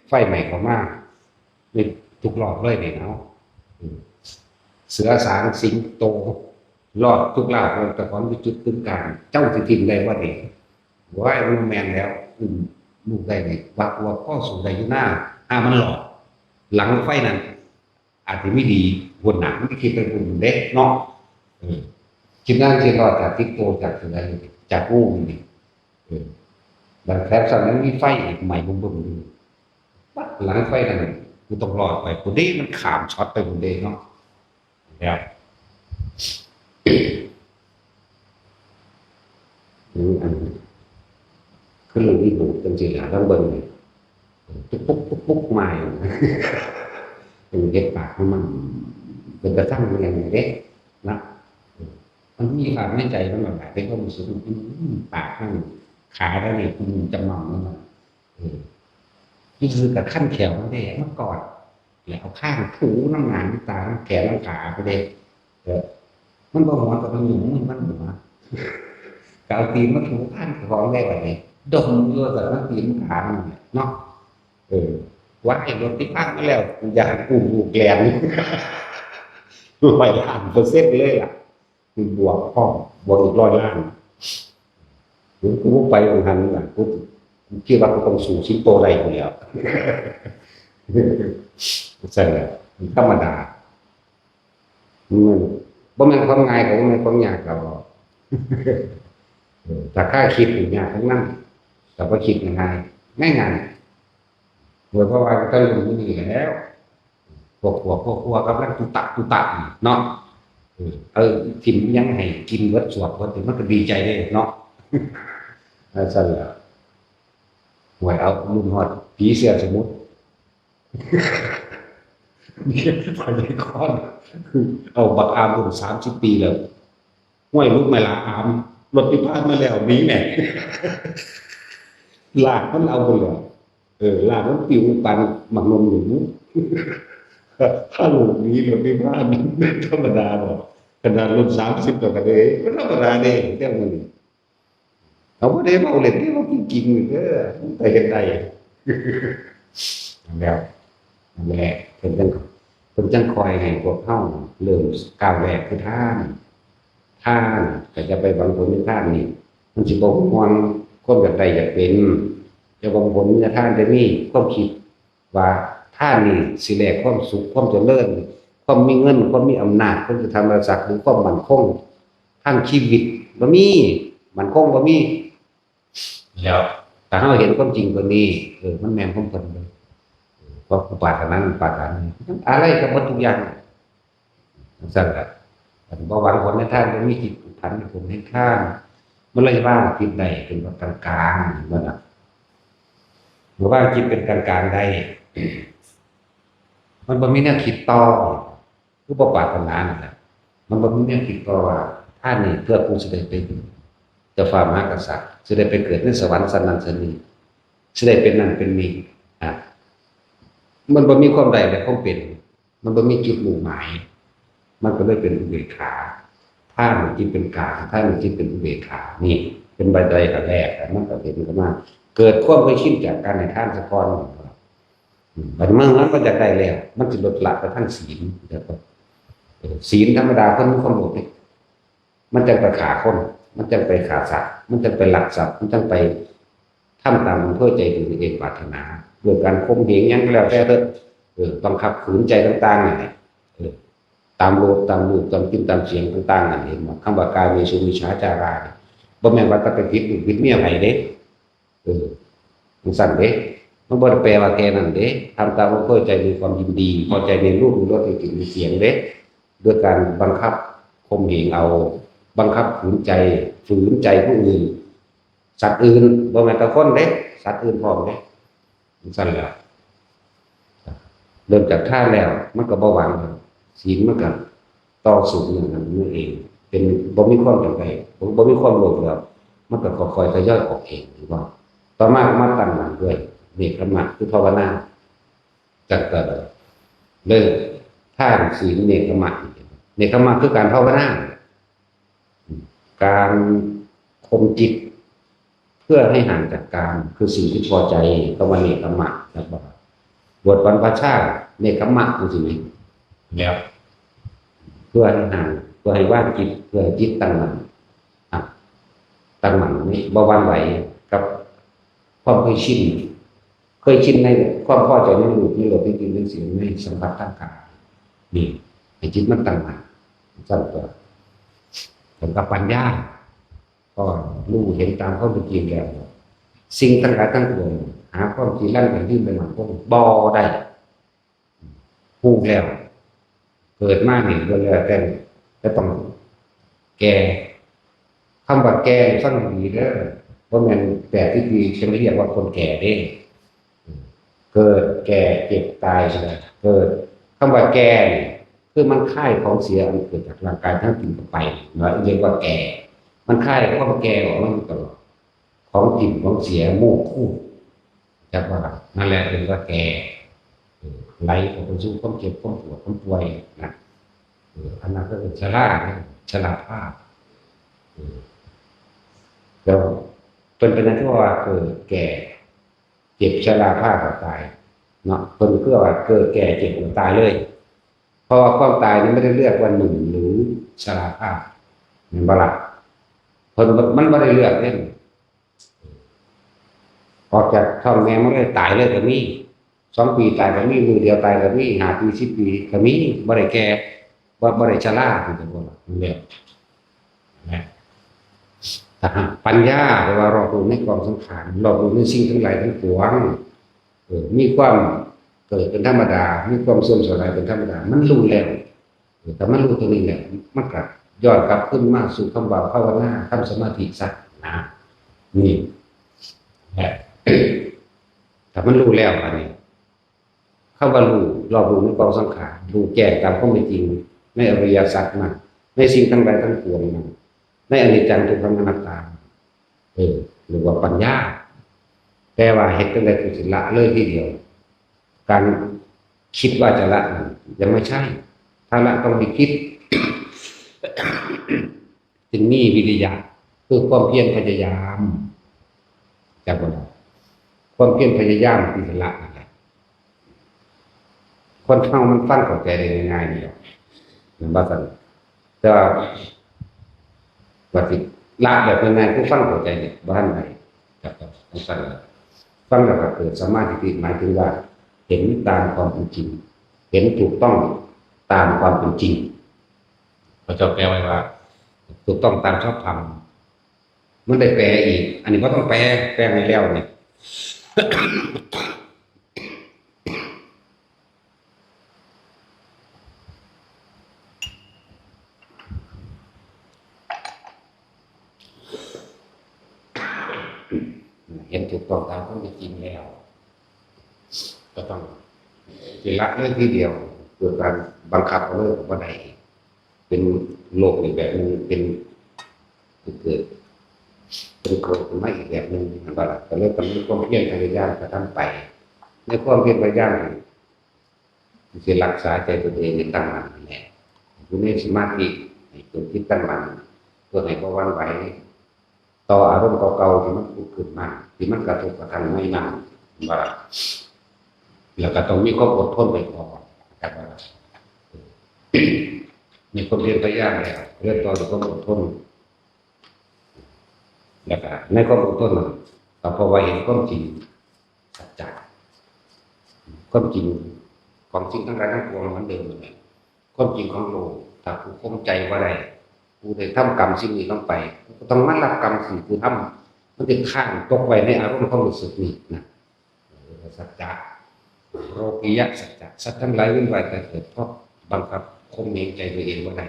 ไฟไหม้เข้ามา นี่ทุกรอบเลยนี่เนาะ อืม เสือสางสิงโต รอดทุกรอบเลย แต่ก่อนมีจุดกึ่งกลาง เจ้าสิถิ่มได้บ่นี่ โอ้ย มันแม่นแล้ว อุ้มลูกได้นี่ วักวักพอสู้ได้อยู่นะ ถ้ามันรอด หลังไฟนั่น อาจสิมีดี พุ้นน่ะ มันสิคิดไปพุ้นเด้เนาะ เออ คิดนั่นสิรอดจากสิงโต จากเสือนี่ จากงูนี่ เออ แล้วแถมซ้ำยังมีไฟอีกไหม้บึ้มๆอยู่ ปั๊บ หลังไฟนั่น กูต้องรอดไปพุ้นเด้ มันข้ามช็อตไปพุ้นเด้เนาะ แล้ว อืม อัน คือเรื่องนี้ผมจังซี่ล่ะ ลองเบิ่งนี่ ตุ๊กปุ๊กตุ๊กปุ๊กมาอยู่นะ เป็นเฮ็ดปากมัน เป็นกระทั่งเรียนเด้นะ มันมีความในใจมันแบบเป็นความรู้สึกว่าอืมปากมันขาได้เนี่ยคุณจำนำมันเออนี่คือกับขั้นแขวมันได้มากอดแล้วเอาข้างถูน้ำหนามตาน้ำแขนน้ำขาไปเลยเออมันบ่หัวกับมันหนุ่มมันมันหัวก็เอาตีนมาถูข้างของได้แบบนี้ดมอยู่แต่มันตีนขามันเนี่ยเนาะ เออว่าไอ้รถที่พักมาแล้วกูอยากกู้ลูกแลน ร้อยล้านเปอร์เซ็นต์เลยล่ะกูบวกพ่อมบวกอีกร้อยล้านกูกูไปของหันน่ะกูกูคิดว่ากูต้องสู้สิงโตได้อยู่แล้วสั่นแหละมันธรรมดามันบ่แม่นความง่ายกับบ่แม่นความยากกับเออถ้าข้าคิดนี่ยากทั้งนั้นแต่พอคิดง่ายง่ายง่ายๆ โดยเพราะว่าก็เริ่มมื้อนี้แล้ว พวกครัวพวกครัวกำลังตุตะตุตะนี่เนาะเออเออถิ่มยังให้กินเวิร์ดสวบเวิร์ดมันก็ดีใจเลยเนาะอาจารย์ละหวยเอารุ่นฮอดผีเสื้อสมุทรมีพยากรณ์เอาบักอามรุ่นสามสิบปีแล้วห้วยลูกไม่ละอามรถที่ผ่านมาแล้วมีแม่ลากมันเอาคนเดียว เออลากมันปิวปันหมากนมอยู่นู้นถ้าลูกนี้รถไม่พลาดมันธรรมดาบอกขนาดรถสามสิบต่อกันเลยมันธรรมดาเด้เรื่องมันเอาว่าได้เบาเล่นที่ว่าจริงๆเด้อมันไปกันได้แล้วนั่นแหละเพิ่นจังเพิ่นจังคอยให้พวกเฮาเริ่มก้าวแรกคือทานทานก็จะไปหวังผลในทานนี่มันสิบ่ห่วงความอยากได้อยากเป็น เจ้าของผลเมื่อท่านได้มีความคิดว่าท่านนี่สิแลกความสุขความเจริญความมีเงินความมีอำนาจความสิทธานุภาพหรือความมั่นคงทางชีวิตบ่มีมั่นคงบ่มีแล้วถ้าเราเห็นความจริงตัวนี้เออมันแม่นความเพิ่นเลยเพราะผู้ปรารถนานั้นปรารถนานี้อะไรก็หมดทุกอย่าง จั่งซั่นล่ะ คันบ่หวังผลในทาน บ่มีจิตผูกพันในผลแห่งทาน มันเลยว่างจิตได้เป็นแบบกลางๆ เห็นบ่ล่ะ เมื่อว่างจิตเป็นกลางๆ ได้ มันบ่มีแนวคิดต่อ คือบ่ปรารถนานั่นแหละ มันบ่มีแนวคิดต่อว่าทานนี่เพื่อกูสิได้เป็นเจ้าฟ้ามหากษัตริย์ สิได้ไปเกิดในสวรรค์ชั้นนั้นชั้นนี้ สิได้เป็นนั่นเป็นนี่ อ่ะ มันบ่มีความได้และความเป็น มันบ่มีจุดมุ่งหมาย มันก็เลยเป็นอุเบกขา ทานจิตเป็นกลาง ทานจิตเป็นอุเบกขา นี่ เป็นบันไดขั้นแรก มันก็เห็นขึ้นมา เกิดความเคยชินจากการให้ทานซะก่อน อืม บัดนี้มัน มันก็อยากได้แล้ว มันสิลดละไปทางศีล แล้วก็ เออ ศีลธรรมดาคนมีความโลภนี่ มันจั่งไปฆ่าคน มันจั่งไปฆ่าสัตว์ มันจั่งไปลักทรัพย์ มันจั่งไปทำตามอำเภอใจที่ตัวเองปรารถนา ด้วยการข่มเหงหยังก็แล้วแต่เถอะ เออ บังคับขืนใจต่างๆ นั่นแหละ เออ ตามรูป ตามรูป ตามกลิ่น ตามเสียงต่างๆ นั่น เห็นบ่ คำว่ากาเมสุมิจฉาจาราเนี่ย บ่แม่นว่าจะไปผิดลูกผิดเมียไผเด้ เออ จั่งซั้นเด้ มันบ่ได้แปลว่าแค่นั้นเด้ ทำตามอำเภอใจมีความยินดี พอใจในรูป มีรส มีกลิ่น มีเสียงเด้ ด้วยการบังคับข่มเหงเอา บังคับขืนใจ ฝืนใจผู้อื่น สัตว์อื่น บ่แม่นแต่คนเด้ สัตว์อื่นพร้อมเด้ จั่งซั้นแหละ เริ่มจากทานแล้ว มันก็บ่หวัง ศีลมันก็ต่อสู้อย่างนั้นมันเอง เป็น บ่มีความอยากได้ บ่ บ่มีความโลภแล้ว มันก็ค่อยๆทยอยออกเอง เห็นบ่ ต่อมาก็มาตั้งมั่นด้วย เนกขัมมะ คือภาวนา จั่งก็เริ่มทาน ศีล เนกขัมมะ เนกขัมมะคือการภาวนา การข่มจิต เพื่อให้ห่างจากกาม คือสิ่งที่พอใจ คำว่าเนกขัมมะ แล้วก็บทบรรพชา เนกขัมมะ จั่งซี้แหม แล้ว เพื่อให้ห่าง เพื่อให้วางจิต เพื่อให้จิตตั้งมั่น อ่ะ ตั้งมั่นนี่ บ่หวั่นไหวกับความเคยชิน เคยชินในความพอใจในรูป ในรส ในกลิ่น ในเสียง ในสัมผัสทางกาย นี่ ให้จิตมันตั้งมั่น จั่งซั้นตัว แล้วก็ปัญญา ก็รู้เห็นตามความเป็นจริงแล้ว สิ่งทั้งหลายทั้งปวง หาความจีรังยั่งยืนเป็นมั่นคงบ่ได้ ฮู้แล้ว เกิดมานี่ล้วนแล้วแต่จะต้องแก่ คำว่าแก่นี่ฟังดีเด้อ บ่แม่นแปลกที่ดีจะไม่เรียกว่าคนแก่เด้ อืม เกิดแก่เจ็บตายนะเกิดคำว่าแก่นี่คือมันคายของเสียอันเกิดจากร่างกายทั้งกินเข้าไปเนาะเรียกว่าแก่ มันคายความแก่ออกมาอยู่ตลอดของกินของเสียโมกคู่จากว่านั่นแหละเรียกว่าแก่เออไหลออกไปสู่ความเจ็บความปวดความป่วยนะเอออันนั้นก็เป็นชราเนี่ยชราภาพเออแล้วเป็นเป็นนั้นที่ว่าเกิดแก่ เจ็บชราพาก็ตายเนาะเพิ่นเพื่อว่าเกิดแก่เจ็บก็ตายเลย เพราะว่าความตายนี่ไม่ได้เลือกว่าหนุ่มหรือชราภาพเห็นบ่ล่ะเพิ่นมันบ่ได้เลือกเด้ออกจากท้องแม่มาเลยตายเลยก็มีสองปีตายก็มีมื้อเดียวตายก็มีห้าปีสิบปีก็มีบ่ได้แก่บ่บ่ได้ชราคือกันบ่ล่ะมันแล้วนะถ้าหากปัญญาแปลว่ารอบรู้ในกองสังขารรอบรู้ในสิ่งทั้งหลายทั้งปวง เออมีความเกิดเป็นธรรมดา มีความเสื่อมสลายเป็นธรรมดา มันรู้แล้วเออถ้ามันรู้ตรงนี้แล้วมันก็ย้อนกลับขึ้นมาสู่คำว่าภาวนาทำสมาธิซะนะนี่แหละถ้ามันรู้แล้วอันนี้คำว่ารู้รอบรู้ในกองสังขารรู้แจ้งตามความเป็นจริงในอริยสัจมันในสิ่งทั้งหลายทั้งปวงมันในอนิจจังทุกขังอนัตตาเออหรือว่าปัญญา แต่ว่าเฮ็ดจั่งใดคือสิละเลยทีเดียว การคิดว่าจะละนั้นยังไม่ใช่ ถ้าละต้องมีคิดจึงมีวิริยะคือความเพียรพยายามจากบ่ได้ความเพียรพยายามที่จะละนั่นแหละคนเฮามันฟังเข้าใจได้ง่ายๆนี่แหละแม่นบ่ซั่นแต่ว่า ว่าสิละแบบง่ายๆคือฟังเข้าใจเนี่ยบ่ทันได้ครับครับจังซั่นล่ะฟังแล้วก็เกิดสัมมาทิฏฐิหมายถึงว่า เห็นตามความเป็นจริง เห็นถูกต้องตามความเป็นจริงพระเจ้าแปลไว้ว่า ถูกต้องตามชอบธรรมมันได้แปลอีก อันนี้บ่ต้องแปลแปลให้แล้วเนี่ย เห็นถูกต้องตามความเป็นจริงแล้ว ก็ต้องสิละเลยทีเดียวเกิดการบังคับเอาเลยก็บ่ได้เป็นโลกอีกแบบหนึ่งเป็นเกิดเป็นโกรธขึ้นมาอีกแบบหนึ่งนั่นแหละก็เลยต้องมีความเพียรพยายามกระทำไป ในความเพียรพยายาม คือรักษาใจตนเองให้ตั้งมั่นนี่แหละอยู่ในสมาธิให้เกิดจิตตั้งมั่นเพื่อให้บ่หวั่นไหวต่ออารมณ์เก่าๆที่มันผุดขึ้นมาที่มันกระทบกระทั่งในนั้นว่าแล้วก็ต้องมีความอดทนไปพอนะครับว่ามีความเพียรพยายามแล้วเริ่มต้นด้วยความอดทน แล้วก็ในความอดทนนั้นก็เพราะว่าเห็นความจริงสัจจะความจริงของสิ่งทั้งหลายทั้งปวงมันเดิมนั่นแหละความจริงของโลกถ้าผู้ข่มใจว่าได้ผู้ได้ทำกรรมสิ่งนี้ลงไปก็ต้องมารับกรรมสิ่งผู้ทำมันจะข้างตกไว้ในอารมณ์ความรู้สึกนี้นะ เออสัจจะโลกิยะสัจจะสัตว์ทั้งหลายเวียนว่ายตายเกิดเพราะบังคับข่มเหงใจตัวเองว่าได้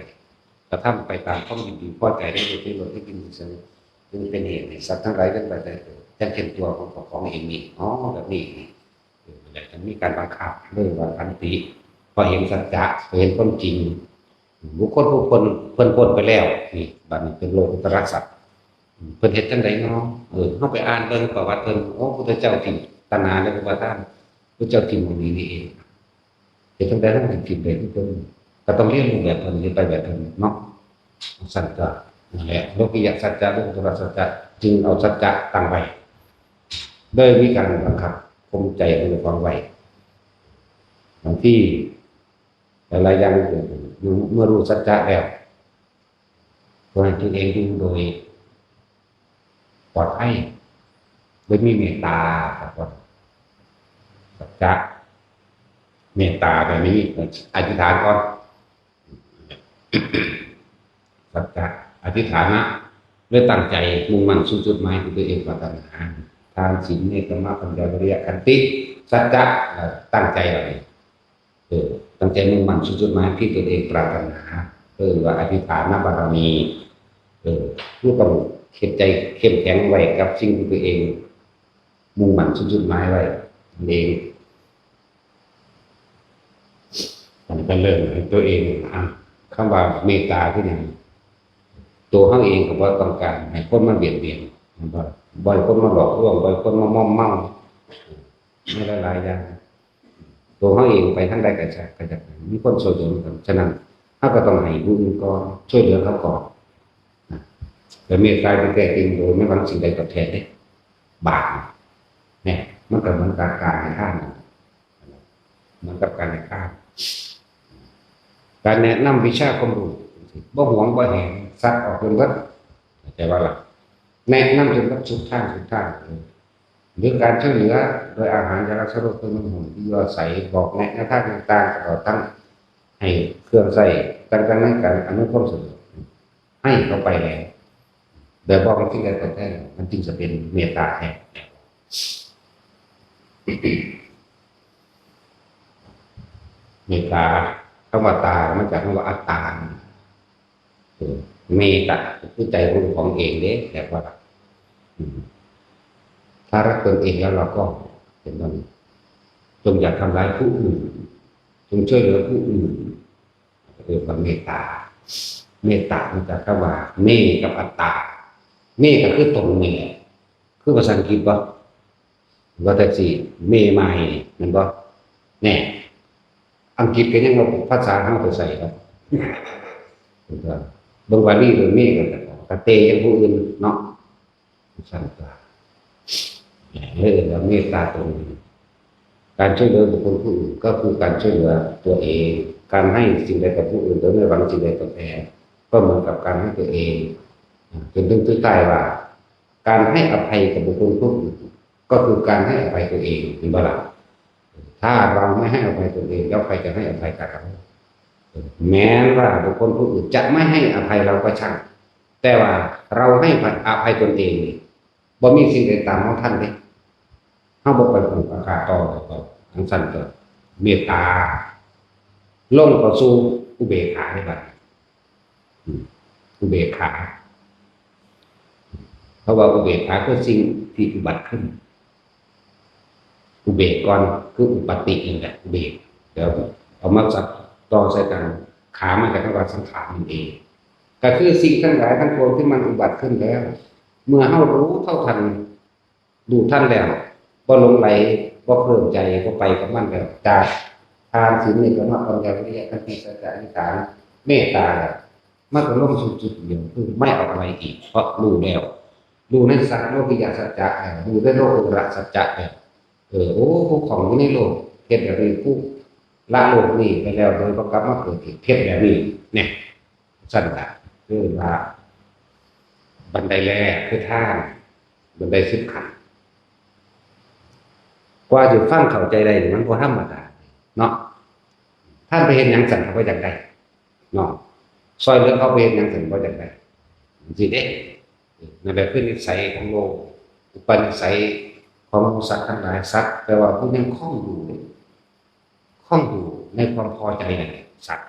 กระทำไปตามความยินดีพอใจได้โดยที่หลดที่กินสนิทจึงเป็นเหตุให้สัตว์ทั้งหลายเวียนว่ายตายเกิดจังเห็นตัวของเจ้าของเองนี่อ๋อแบบนี้นี่เออแต่มันมีการบังคับเรื่องว่าขันติพอเห็นสัจจะพอเห็นความจริง บุคคลผู้พ้นเพิ่นพ้นไปแล้วนี่บัดนี้เป็นโลกุตระสัตว์เพิ่นเฮ็ดจังได๋เนาะเออเฮาไปอ่านเบิ่งประวัติเพิ่นโอ้พุทธเจ้าทิ่มตัณหาและอุปาทานพุทธเจ้าทิ่มหม่องนี้นี่เองเฮ็ดจังได๋เฮาถึงทิ่มได้คือเพิ่นก็ต้องเรียนรู้แบบเพิ่นเฮ็ดไปแบบเพิ่นเนาะซั่นก็นั่นแหละโลกิยะสัจจะโลกุตระสัจจะจึงเอาสัจจะตั้งไว้โดยมีการบังคับข่มใจของเจ้าของไว้บางที หลายๆอย่างมันเกิดขึ้นเมื่อรู้สัจจะแล้วก็ให้ตัวเองอยู่โดยปลอดภัยโดยมีเมตตาครับว่าสัจจะเมตตาแบบนี้อธิษฐานก่อนสัจจะอธิษฐานะด้วยตั้งใจมุ่งมั่นสู่จุดหมายที่ตัวเองปรารถนาทานศีลเนกขัมมะปัญญาวิริยะขันติสัจจะตั้งใจอะไร เออตั้งใจมุ่งมั่นสู่จุดหมายที่ตนเองปรารถนาเออว่าอธิษฐานบารมีเออผู้ต้องเข็ดใจเข้มแข็งไว้กับสิ่งที่ตัวเองมุ่งมั่นสู่จุดหมายไว้นั่นเอง มันก็เริ่มให้ตัวเองอ่ะ คำว่าเมตตาคือหยัง ตัวเฮาเองก็บ่ต้องการให้คนมาเบียดเบียน บ่ บ่ให้คนมาหลอกลวง บ่ให้คนมามอมเมา ในหลายๆอย่าง ตัวเฮาเองไปทางใดก็จะ ก็จะมีคนช่วยเหลือกัน ฉะนั้นเฮาก็ต้องให้ผู้อื่นก่อน ช่วยเหลือเขาก่อนนะ แต่เมตตาที่แท้จริงโดยไม่หวังสิ่งใดตอบแทนเด้ บาปเนี่ย มันก็เหมือนกับการให้ทานนั่นแหละ เหมือนกับการให้ทาน การแนะนำวิชาความรู้ บ่หวงบ่แหน ซักออกจนเบิด เข้าใจบ่ล่ะ แนะนำจนเบิดสุดทางสุดทาง หรือการช่วยเหลือโดยอาหาร ยารักษาโรค เครื่องนุ่งห่ม ที่อยู่อาศัย บอกแนะแนวทางต่างๆ ตลอดทั้งให้เครื่องใช้ต่างๆ ในการอำนวยความสะดวก ให้เขาไปแล้ว โดยบ่หวังสิ่งใดตอบแทน มันจึงจะเป็นเมตตาแท้ เมตตา คำว่าตา มันจากคำว่าอัตตา เออ เมตตา คือใจของของเองเด้ แบบว่า อืม ถ้ารักตนเองแล้วเราก็ เป็นต้น จงอย่าทำร้ายผู้อื่น จงช่วยเหลือผู้อื่น เรียกว่าเมตตา เมตตามาจากคำว่า เม กับอัตตา เม ก็คือตนนี่แหละ คือภาษาอังกฤษบ่ ว่าแต่สิ เม ไม แม่นบ่ แน่ อังกฤษก็ยังว่าภาษาเฮาไปใส่ครับ เบิ่งบาลีเบิ่งเม ก็แต่ก็เตยังผู้อื่นเนาะ สั่นกว่า เรียกว่าเมตตาตน การช่วยเหลือบุคคลผู้อื่นก็คือการช่วยเหลือตัวเอง การให้สิ่งใดกับผู้อื่นโดยไม่หวังสิ่งใดตอบแทน ก็เหมือนกับการให้ตัวเอง จนถึงสุดท้ายว่า การให้อภัยกับบุคคลผู้อื่น ก็คือการให้อภัยตัวเอง เห็นบ่ล่ะ ถ้าเราไม่ให้อภัยตัวเอง แล้วใครจะให้อภัยกับเรา แม้ว่าบุคคลผู้อื่นจะไม่ให้อภัยเราก็ช่าง แต่ว่าเราให้อภัยตนเองนี่ บ่มีสิ่งใดตามเราทันเด้ เฮาบ่ไปผูกอาฆาตต่อเลย จังซั่นก็เมตตา ลงเข้าสู่อุเบกขาได้บัดนี้ อืม อุเบกขา เพราะว่าอุเบกขาคือสิ่งที่อุบัติขึ้น อุเบกก่อน คืออุปาตินั่นแหละ อุเบก เดี๋ยวเอามาสับต่อใส่กัน ขามันก็คือว่าสังขารนั่นเอง ก็คือสิ่งทั้งหลายทั้งปวงที่มันอุบัติขึ้นแล้ว เมื่อเฮารู้เท่าทัน รู้ทันแล้ว บ่หลงไหล บ่เพลินใจ บ่ไปกับมันแล้ว จากทาน ศีล เนกขัมมะ ปัญญา วิริยะ ขันติ สัจจะ อธิษฐาน เมตตาแล้ว มันก็ลงสู่จุดเดียว คือไม่เอาอะไรอีก เพราะรู้แล้ว รู้ในสัจโลกิยสัจจะแล้ว รู้ในโลกุตระสัจจะแล้ว เออ โอ้ ผู้ของอยู่ในโลก เฮ็ดแบบนี้ ผู้ละโลกนี้ไปแล้ว โดยบ่กลับมาเกิดอีก เฮ็ดแบบนี้ เนี่ย ซั่นล่ะ คือว่า บันไดแรกคือทาน บันไดสิบขั้น กว่าสิฟังเข้าใจได้นี่มันบ่ธรรมดาเนาะ ท่านไปเฮ็ดหยังซั่นเขาบ่อยากได้เนาะ ซอยเหลือเขาไปเฮ็ดหยังซั่นบ่อยากได้ จังซี้เด้ นั่นแหละคือนิสัยของโลก อุปนิสัยของหมู่สัตว์ทั้งหลาย สัตว์แปลว่าผู้ยังคล่องอยู่ คล่องอยู่ในความพอใจนั่นแหละ สัตว์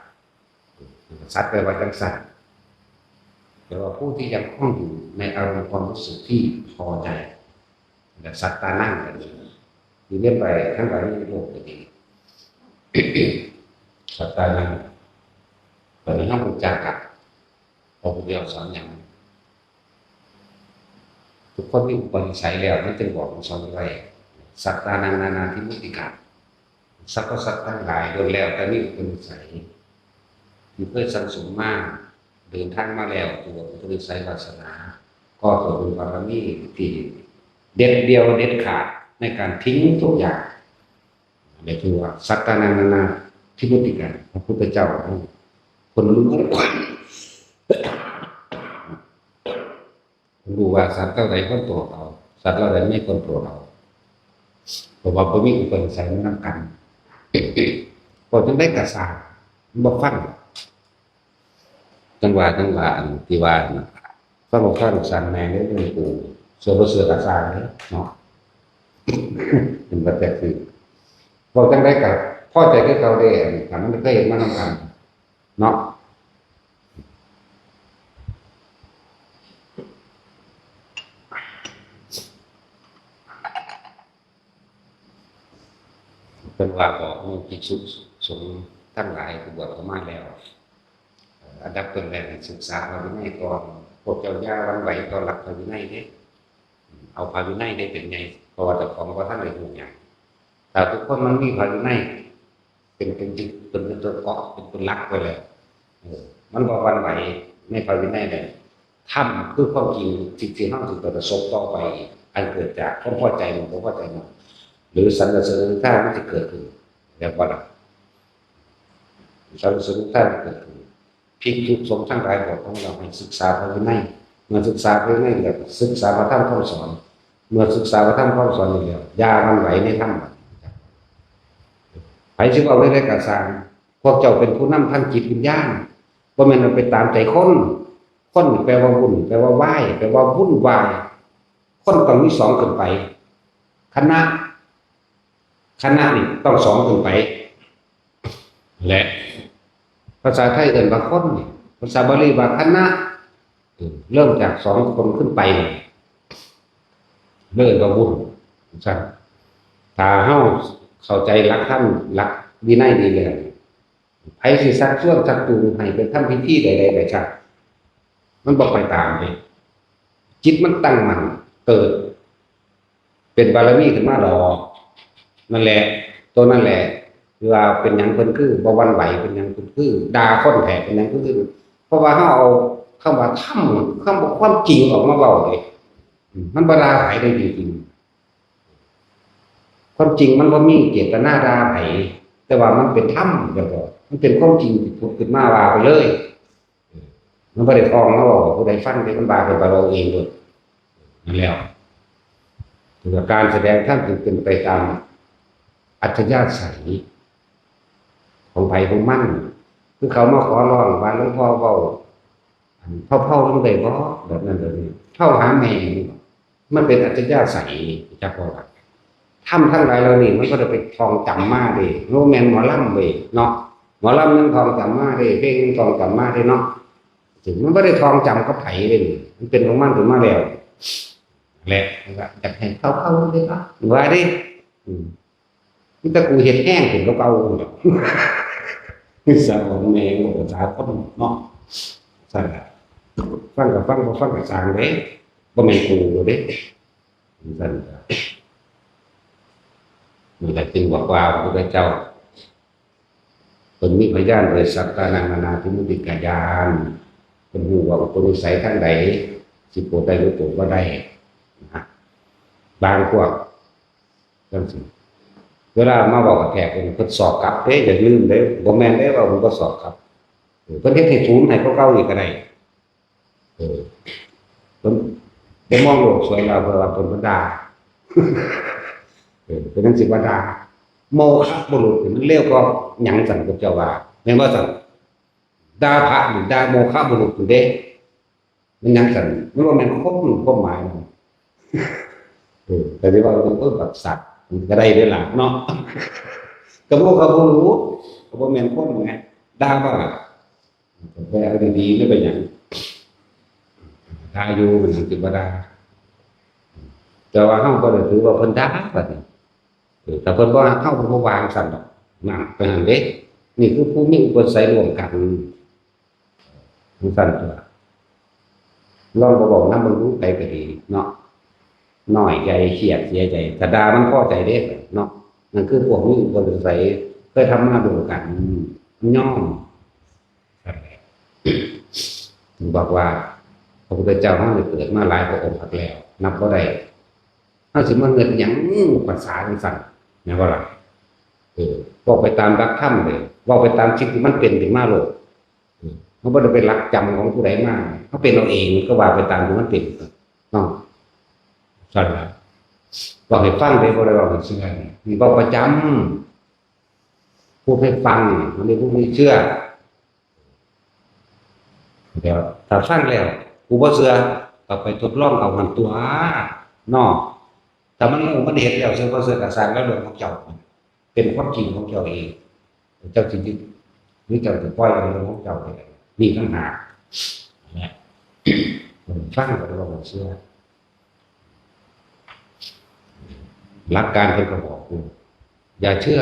สัตว์แปลว่าจังซั่น แต่ว่าผู้ที่ยังคล่องอยู่ในอารมณ์ความรู้สึกที่พอใจ และสัตตานัง ก็ดี ที่เรียนไปทั้งหลายในโลกก็ดี สัตตานัง ตอนนี้เฮารู้จักกับพระพุทธเจ้าสอนหยัง ทุกคนมีอุปนิสัยแล้ว มันจึงบอกมันสอนไว้ สัตตานัง นานาทิมุตติกัง สรรพสัตว์ทั้งหลายล้วนแล้วแต่มีอุปนิสัย ที่เคยสั่งสมมา เดินทางมาแล้ว ตัวอุปนิสัยวาสนา ก็เกิดเป็นบารมีที่เด็ดเดี่ยวเด็ดขาดในการทิ้งทุกอย่าง เรียกว่าสัตตานัง นานาทิมุตติกัง พระพุทธเจ้า คนรู้ รู้ว่าสัตว์เหล่าใดควรโปรดเอา สัตว์เหล่าใดไม่ควรโปรดเอา เพราะว่าบ่มีอุปนิสัยมานำกัน พวกจังได๋ก็ซ่าง บ่ฟัง จังว่า จังว่า อันที่ว่านั่นน่ะ ฟังบ่ฟังซ่างแม่งเด้อ หลวงปู่ เชื่อบ่เชื่อก็ซ่างเด้อเนาะ เป็นว่าจังซี่ พวกจังได๋ก็พอใจคือเก่าเด้ อันนี้ ถ้ามันเคยเฮ็ดมานำกัน เนาะ เพิ่นว่าบอกหมู่ภิกษุสงฆ์ ทั้งหลายที่บวชเข้ามาแล้ว เอ่อ อันดับต้นแรกให้ศึกษาพระวินัยก่อน พวกเจ้าอย่าหวั่นไหวต่อหลักพระวินัยเด้ เอาพระวินัยได้เป็นใหญ่ เพราะว่าเจ้าของบ่ทันได้รู้หยัง ถ้าทุกคนมันมีพระวินัยเป็น เป็นยึด เป็น เป็นตัวเกาะ เป็น เป็นหลักไว้แล้ว เออ มันบ่หวั่นไหวในพระวินัยเลย ธรรมคือความจริง สิ่งที่เราจะประสบต่อไป อันเกิดจากความพอใจหรือบ่พอใจหรือสรรเสริญนินทามันจะเกิดขึ้น แล้วบ่ล่ะ สรรเสริญนินทามันเกิดขึ้น ภิกษุสงฆ์ทั้งหลายบอกของเราให้ศึกษาพระวินัย เมื่อศึกษาพระวินัยแล้วศึกษาพระธรรมคำสอน เมื่อศึกษาพระธรรมคำสอนแล้วอย่าหวั่นไหวในธรรม ไผสิเว้าแนวใดก็ซ่าง พวกเจ้าเป็นผู้นำทางจิตวิญญาณ บ่แม่นไปตามใจคน คนนี่แปลว่าวุ่น แปลว่าวาย แปลว่าวุ่นวาย คนต้องมีสองขึ้นไป คณะ คณะนี่ต้องสองขึ้นไป และภาษาไทยเอิ้นว่าคนนี่ ภาษาบาลีว่าคณะ เออ เริ่มจากสองคนขึ้นไปนี่ เริ่มว่าวุ่น ซั่น ถ้าเฮาเข้าใจหลักธรรม หลักวินัยดีแล้ว ไผสิชักชวนชักจูงให้ไปทำพิธีใดๆก็ช่าง มันบ่ไปตามเด้ จิตมันตั้งมั่น เกิดเป็นบารมีขึ้นมาดอก นั่นแหละ ตัวนั่นแหละ คือว่าเป็นหยังเพิ่นคือบ่หวั่นไหว เป็นหยังเพิ่นคือด่าคนแท้ เป็นหยังเพิ่นคือ เพราะว่าเฮาเอาคำว่าธรรม คำว่าความจริงออกมาเว้าเด้ อืม มันบ่ด่าไผได้จริงๆ ความจริงมันบ่มีเจตนาด่าไผ แต่ว่ามันเป็นธรรม แล้วก็มันเป็นความจริงที่ผุดขึ้นมาว่าไปเลย มันบ่ได้ทองมาเว้า ผู้ใดฟังเด้ มันว่าขึ้นไปเว้าเองโลด นั่นแหละ คือการแสดงธรรมจึงเป็นไปตามอัธยาศัยของไผของมัน คือเขามาขอร้องว่า หลวงพ่อเว้า อันเผาๆลงได้บ่ แบบนั้นแบบนี้ เผาหาแม่นี่บ่ มันเป็นอัธยาศัย จักว่า ธรรมทั้งหลายเหล่านี้มันบ่ได้ไปท่องจำมาเด้ บ่แม่นหมอลำเว้ยเนาะ หมอลำยังท่องจำมาเด้ เพลงยังท่องจำมาเด้เนาะ ถึงมันบ่ได้ท่องจำกับไผเด้ มันเป็นของมันขึ้นมาแล้ว แหละ ว่าอยากให้เผาๆเด้เนาะ ว่าเด้ อืม มีแต่กูเฮ็ดแฮงขึ้นกว่าเก่า สะออนแม่งภาษาคนเนาะ ซั่นล่ะ ฟังก็ฟัง บ่ฟังก็ซ่างเด้ บ่แม่นกูเด้ ซั่นล่ะ นั่นแหละจึงบอกว่าพระพุทธเจ้า เพิ่นมีพยานโดยสัตตานังนานาทิมุติกาญาณ เพิ่นรู้ว่าอุปนิสัยทางใด สิโปรดได้หรือโปรดบ่ได้นะ บางพวก จังซี่ เวลามาเว้ากับแขกเพิ่น เพิ่นสอบกลับเด้ อย่าลืมเด้ บ่แม่นเด้ว่าเพิ่นบ่สอบกลับ เออ เพิ่นเฮ็ดให้ศูนย์ให้กว่าเก่าอีกก็ได้ เออ เพิ่นบ่มองโลกสวยงาม เพิ่นว่าเพิ่นบ่ด่า เออ เป็นจังซี่บ่ด่า โมฆะบุรุษนี่มันเลวกว่าหยังซั่น พระเจ้าว่า แม่นบ่ซั่น ด่าพระนี่ด่าโมฆะบุรุษอยู่เด้ มันหยังซั่น มันบ่แม่นคนความหมายมัน เออ แต่ที่ว่า เออ บักสัตว์ มันก็ได้เด้อล่ะเนาะ ก็บ่ ก็บ่รู้ ก็บ่แม่นคนไง ด่าบ่ล่ะ ก็ไปเอาดีๆ ไม่เป็นหยัง ด่าอยู่ มันหยังสิบ่ด่า แต่ว่าเฮาบ่ได้ถือว่าเพิ่นด่าบัดนี้ เออ ถ้าเพิ่นบ่ฮักเฮา เพิ่นบ่ว่าจั่งซั่นดอก นั่น เป็นหั่นเด้ นี่คือผู้มีอุปนิสัยร่วมกัน จั่งซั่นตั่ว ลองบ่เว้านำเบิ่งดู ไผก็ดีเนาะ น้อยใจ เครียด เสียใจ ถ้าด่ามันพอใจเด้เนาะ นั่นคือพวกมีอุปนิสัย เคยทำมาร่วมกัน มันยอม ถึงบอกว่า พระพุทธเจ้าเฮานี่เกิดมาหลายพระองค์คักแล้ว นับบ่ได้ เฮาสิมาเงินหยัง ภาษาจั่งซั่น แม่นบ่ล่ะ เออ เว้าไปตามหลักธรรมเลย เว้าไปตามสิ่งที่มันเป็นขึ้นมาโลด เออ เฮาบ่ได้ไปหลักจำของผู้ใดมา เฮาเป็นเอาเอง ก็ว่าไปตามที่มันเป็นเนาะ ซั่นล่ะ เว้าให้ฟังเด้ บ่ได้เว้าให้เชื่อ นี่เว้าประจำ พูดให้ฟัง อันนี้พูดให้เชื่อ เดี๋ยวถ้าฟังแล้ว กูบ่เชื่อ ก็ไปทดลองเอาหั่นตั่วเนาะ ถ้ามันรู้มันเห็นแล้ว เชื่อบ่เชื่อก็ซ่างแล้ว เรื่องของเจ้า เป็นความจริงของเจ้าเอง เจ้าสิยึด หรือเจ้าสิปล่อยเอาเรื่องของเจ้าเอง นี่ต่างหากนะ ฟังก็ได้ว่าบ่เชื่อ หลักการเพิ่นก็บอกอยู่ อย่าเชื่อ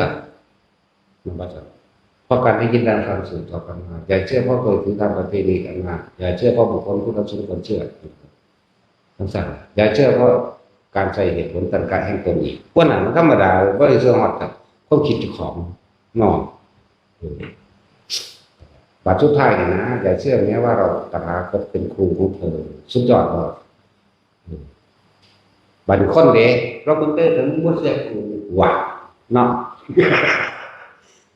มันว่าซั่น เพราะการได้ยินการฟังสืบต่อกันมา อย่าเชื่อเพราะเคยถือตามประเพณีกันมา อย่าเชื่อเพราะบุคคลผู้นั้นสมควรเชื่อ จังซั่น อย่าเชื่อเพราะการใช้เหตุผลตัณหาแห่งตนอีก พวกนั้นมันธรรมดา บ่ได้เชื่อฮอดกับความคิดเจ้าของเนาะ เออ บาดสุดท้ายนี่นะ อย่าเชื่อแม้ว่าเราตถาคตเป็นครูของเธอ สุดยอดเลย เออ บาดนี้คนเด้ เราเบิ่งเด้อ แต่มึงบ่เชื่อกูว่ะ เนาะ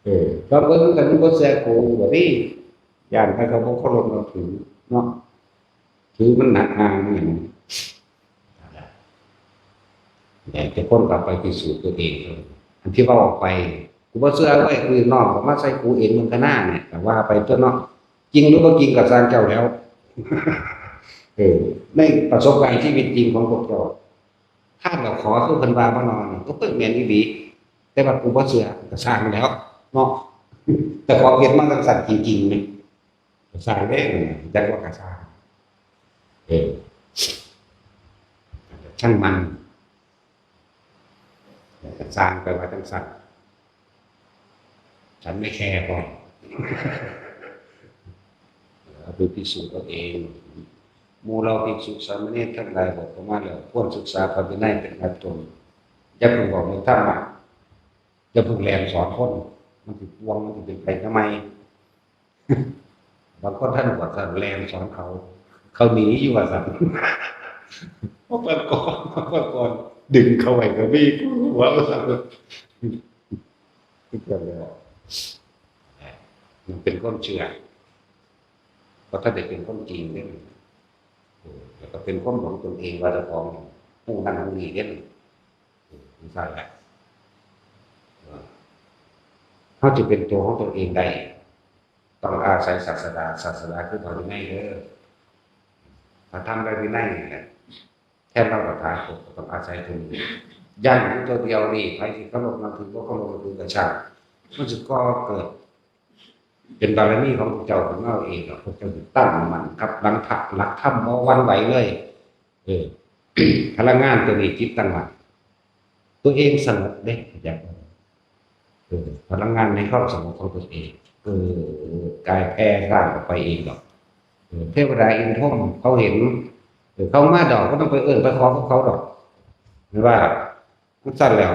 เออ เราเบิ่งแต่มึงบ่เชื่อกู บ่ดี ย่านเขาบ่เคารพนับถือ เนาะ ถือมันหนักหนาอหย่าง แต่ทุกคนก็ไปพิสูจน์ตัวเอง อันที่เว้าออกไป กูบ่เชื่อเว้ย คือน้องก็มาใส่กูเอง มึงก็น่าเนี่ย แต่ว่าไปตัวเนาะ จริงหรือบ่จริงก็ซ่างเจ้าแล้ว เออ ในประสบการณ์ชีวิตจริงของพวกเจ้า ถ้าเราขอคือเพิ่นว่าบ่นอน ก็เพิ่นแม่นอีหลี แต่ว่ากูบ่เชื่อ ก็ซ่างแล้ว เนาะ แต่ขอเฮ็ดมาจังซั่นจริงๆ นี่ ก็ซ่างเด้ จักว่าก็ซ่าง เออ ช่างมัน ซ่างไปว่าจังซั่น ฉันไม่แคร์พอ เอาไปพิสูจน์เอาเอง หมู่เราภิกษุสามเณรทั้งหลาย บวชเข้ามาแล้ว ควรศึกษาพระวินัยเป็นหลักตน อย่าเพิ่งบอกในธรรมะ อย่าเพิ่งแล่นสอนคน มันสิปวง มันสิเป็นไปทำไม บางคนท่านบวชท่านแล่นสอนเขา เขาหนีอยู่ว่าซั่น เพราะเปิดก่อน เพราะเปิดก่อน ดึงเขาไว้ก็มี หัวว่าซั่น คือกันแล้ว มันเป็นความเชื่อ เพราะถ้าได้เป็นความจริงเนี่ย เออ แล้วก็เป็นความหลงตนเองว่าเจ้าของรู้นั่นรู้นี่เนี่ย เออ มันใช่แหละ เออ เขาจะเป็นตัวของตัวเองได้ ต้องอาศัยศาสดา ศาสดาคือพระวินัยเด้อ พระธรรมและวินัยนี่แหละ แทนเราตถาคตก็ต้องอาศัยตัวนี้ ยันอยู่ตัวเดียวนี่ ใครที่เคารพนับถือ บ่เคารพนับถือก็ช่าง มันสิก่อเกิด เป็นบารมีของพวกเจ้าของเราเองหรอก พวกเจ้าสิตั้งมั่นกับหลังธรรม หลักธรรมบ่หวั่นไหวเลย เออ พลังงานตัวนี้จิตตั้งมั่น ตัวเองสงบเด้ อยาก เออ พลังงานในความสงบของตัวเอง เออ กายแผ่ซ่านออกไปเองดอก เออ เทวดาอินทร์พรหมเขาเห็น เออ เขามาดอก บ่ต้องไปเอิ้นไปขอกับเขาดอก แม่นว่า มันซั่นแล้ว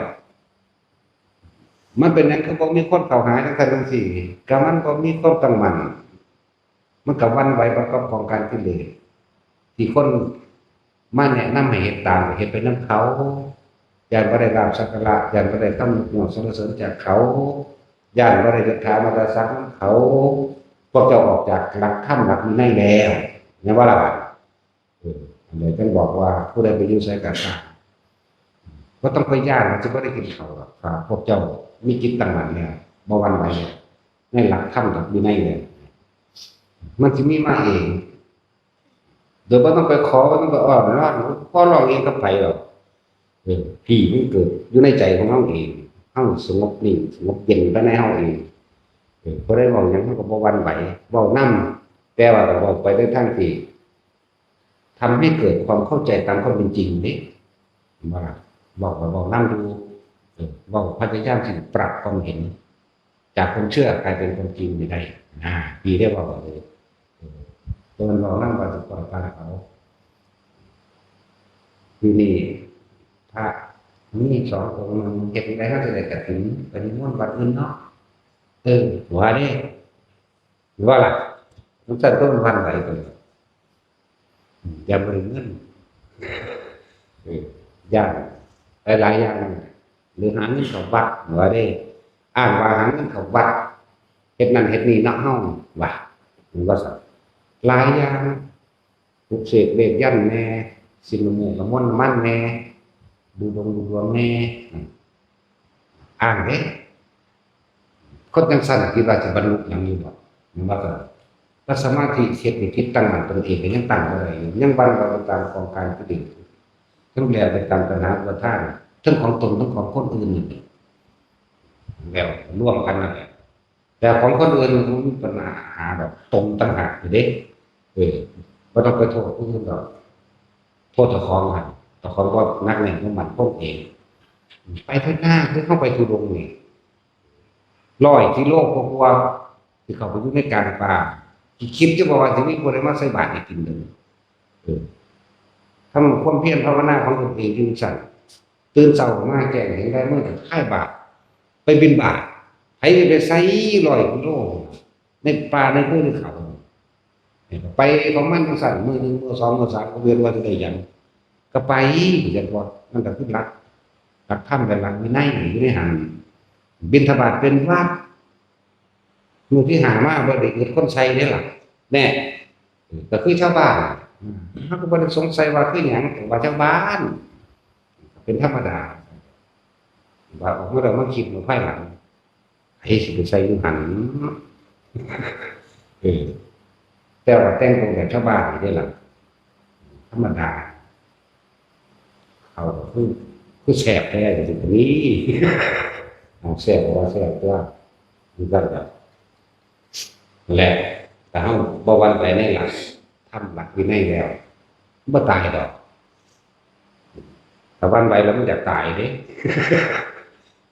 มันเป็นหยังคือบ่มีคนเข้าหาจังซั่นจังซี่ ก็มันบ่มีความตั้งมั่น มันก็หวั่นไหวไปกับกองการกิเลส ที่คนมาแนะนำให้เฮ็ดตาม ก็เฮ็ดไปนำเขา ย้านบ่ได้ลาภสักการะ ย้านบ่ได้คำยกย่องสรรเสริญจากเขา ย้านบ่ได้ยศถาบรรดาศักดิ์นำเขา พวกเจ้าออกจากหลักธรรมหลักวินัยแล้ว แม่นบ่ล่ะบาดนี้ เออ อันนี้จึงบอกว่าผู้ใดไปอยู่ไสก็ซ่าง บ่ต้องไปย้านว่าสิบ่ได้กินข้าวดอก ถ้าพวกเจ้ามีจิตตั้งมั่นแล้ว บ่หวั่นไหวแล้ว ในหลักธรรมหลักวินัยแล้ว มันสิมีมาเอง โดยบ่ต้องไปขอ บ่ต้องไปอ้อนวอน ขอร้องเองกับไผดอก เออ ที่มันเกิดอยู่ในใจของเฮาเอง เฮาสงบนิ่ง สงบเย็นภายในเฮาเอง เออ ผู้ใดเว้าหยังเฮาก็บ่หวั่นไหว เว้านำ แต่ว่าก็เว้าไปในทางที่ ทำให้เกิดความเข้าใจตามความเป็นจริงเด้ ว่าเว้าก็เว้านำอยู่ เออ เว้าพยายามที่จะปรับความเห็น จากความเชื่อกลายเป็นความจริงนี่ได้ นะ ดีได้เว้าเลย เออ บ่แม่นเว้านำว่าสิปล่อยปละเขา อยู่นี่ พระมีสององค์ หนึ่งเฮ็ดจั่งใด๋เฮาสิได้กฐิน ไปนิมนต์วัดอื่นเนาะ เออ ว่าเด้ หรือว่าล่ะ มันซั่นก็มันหวั่นไหวไปเลย อย่าบ่ได้เงิน เออ ย้านหลายๆอย่าง หรือหาเงินเข้าวัด ว่าเด้ อ้างว่าหาเงินเข้าวัด เฮ็ดนั่นเฮ็ดนี่เนาะเฮา ว่า มันว่าซั่น หลายอย่าง ปลุกเสกเลขยันต์แหน่ สินน้ำมูกน้ำมนต์น้ำมันแหน่ ดูดวงดูดวงแหน่ อืม อ้างเด้ คนจั่งซั่นคิดว่าสิบรรลุหยังอยู่บ่ แม่นบ่ ถ้าสมาธิเฮ็ดให้จิตตั้งมั่นตนเองก็ยังตั้งบ่ได้อยู่ ยังหวั่นไหวไปตามกองการกิเลส ทั้งแล่นไปตามตัณหาอุปาทาน ทั้งของตนทั้งของคนอื่นนี่แหละ แล้วรวมกันนั่นแหละ แต่ของคนอื่นมันบ่มีปัญหาดอก ตนต่างหากอยู่เด้ เออ บ่ต้องไปโทษผู้อื่นดอก โทษเจ้าของหั่น เจ้าของบ่หนักแน่นบ่มั่นคงเอง ไปเถิดนา คือเฮาไปธุดงค์นี่ ร้อยกิโลกว่าๆ ที่เข้าไปอยู่ในกลางป่า คิดอยู่บ่ว่าสิมีผู้ใดมาใส่บาตรให้กินเลย เออ ทำความเพียรภาวนาของตนเองอยู่ซั่น ตื่นเช้ามาแจ้งเห็นลายมือก็ถ่ายบาตร ไปบิณฑบาต ไผสิไปใส่ร้อยกิโล ในป่าในภูในเขา ไปของมันจั่งซั่น มื้อหนึ่ง มื้อสอง มื้อสาม ก็เวียนว่าสิได้หยัง ก็ไป จั่งซี้ มันก็คือหลัก หลักธรรมกับหลักวินัยอยู่ในหั้น บิณฑบาตเป็นวัตร มื้อที่ห้ามาบ่ได้อึดคนใส่เด้ล่ะ แน่ เออ ก็คือชาวบ้าน อืม เฮาก็บ่ได้สงสัยว่าคือหยัง แต่ว่าชาวบ้าน เป็นธรรมดา ว่าออกมาแล้วมาคิดมาภายหลัง ไผสิไปใส่อยู่หั่น เออ แต่ว่าแต่งตัวแบบชาวบ้านนี่เด้ล่ะ ธรรมดา เขาก็คือ คือแซ่บแท้จั่งซี้ก็มี เอาแซ่บก็ว่าแซ่บตัว คือกันล่ะ และถ้าเฮาบ่หวั่นไหวในหลักธรรมหลักวินัยแล้ว บ่ตายดอก ถ้าหวั่นไหวแล้วมันอยากตายเด้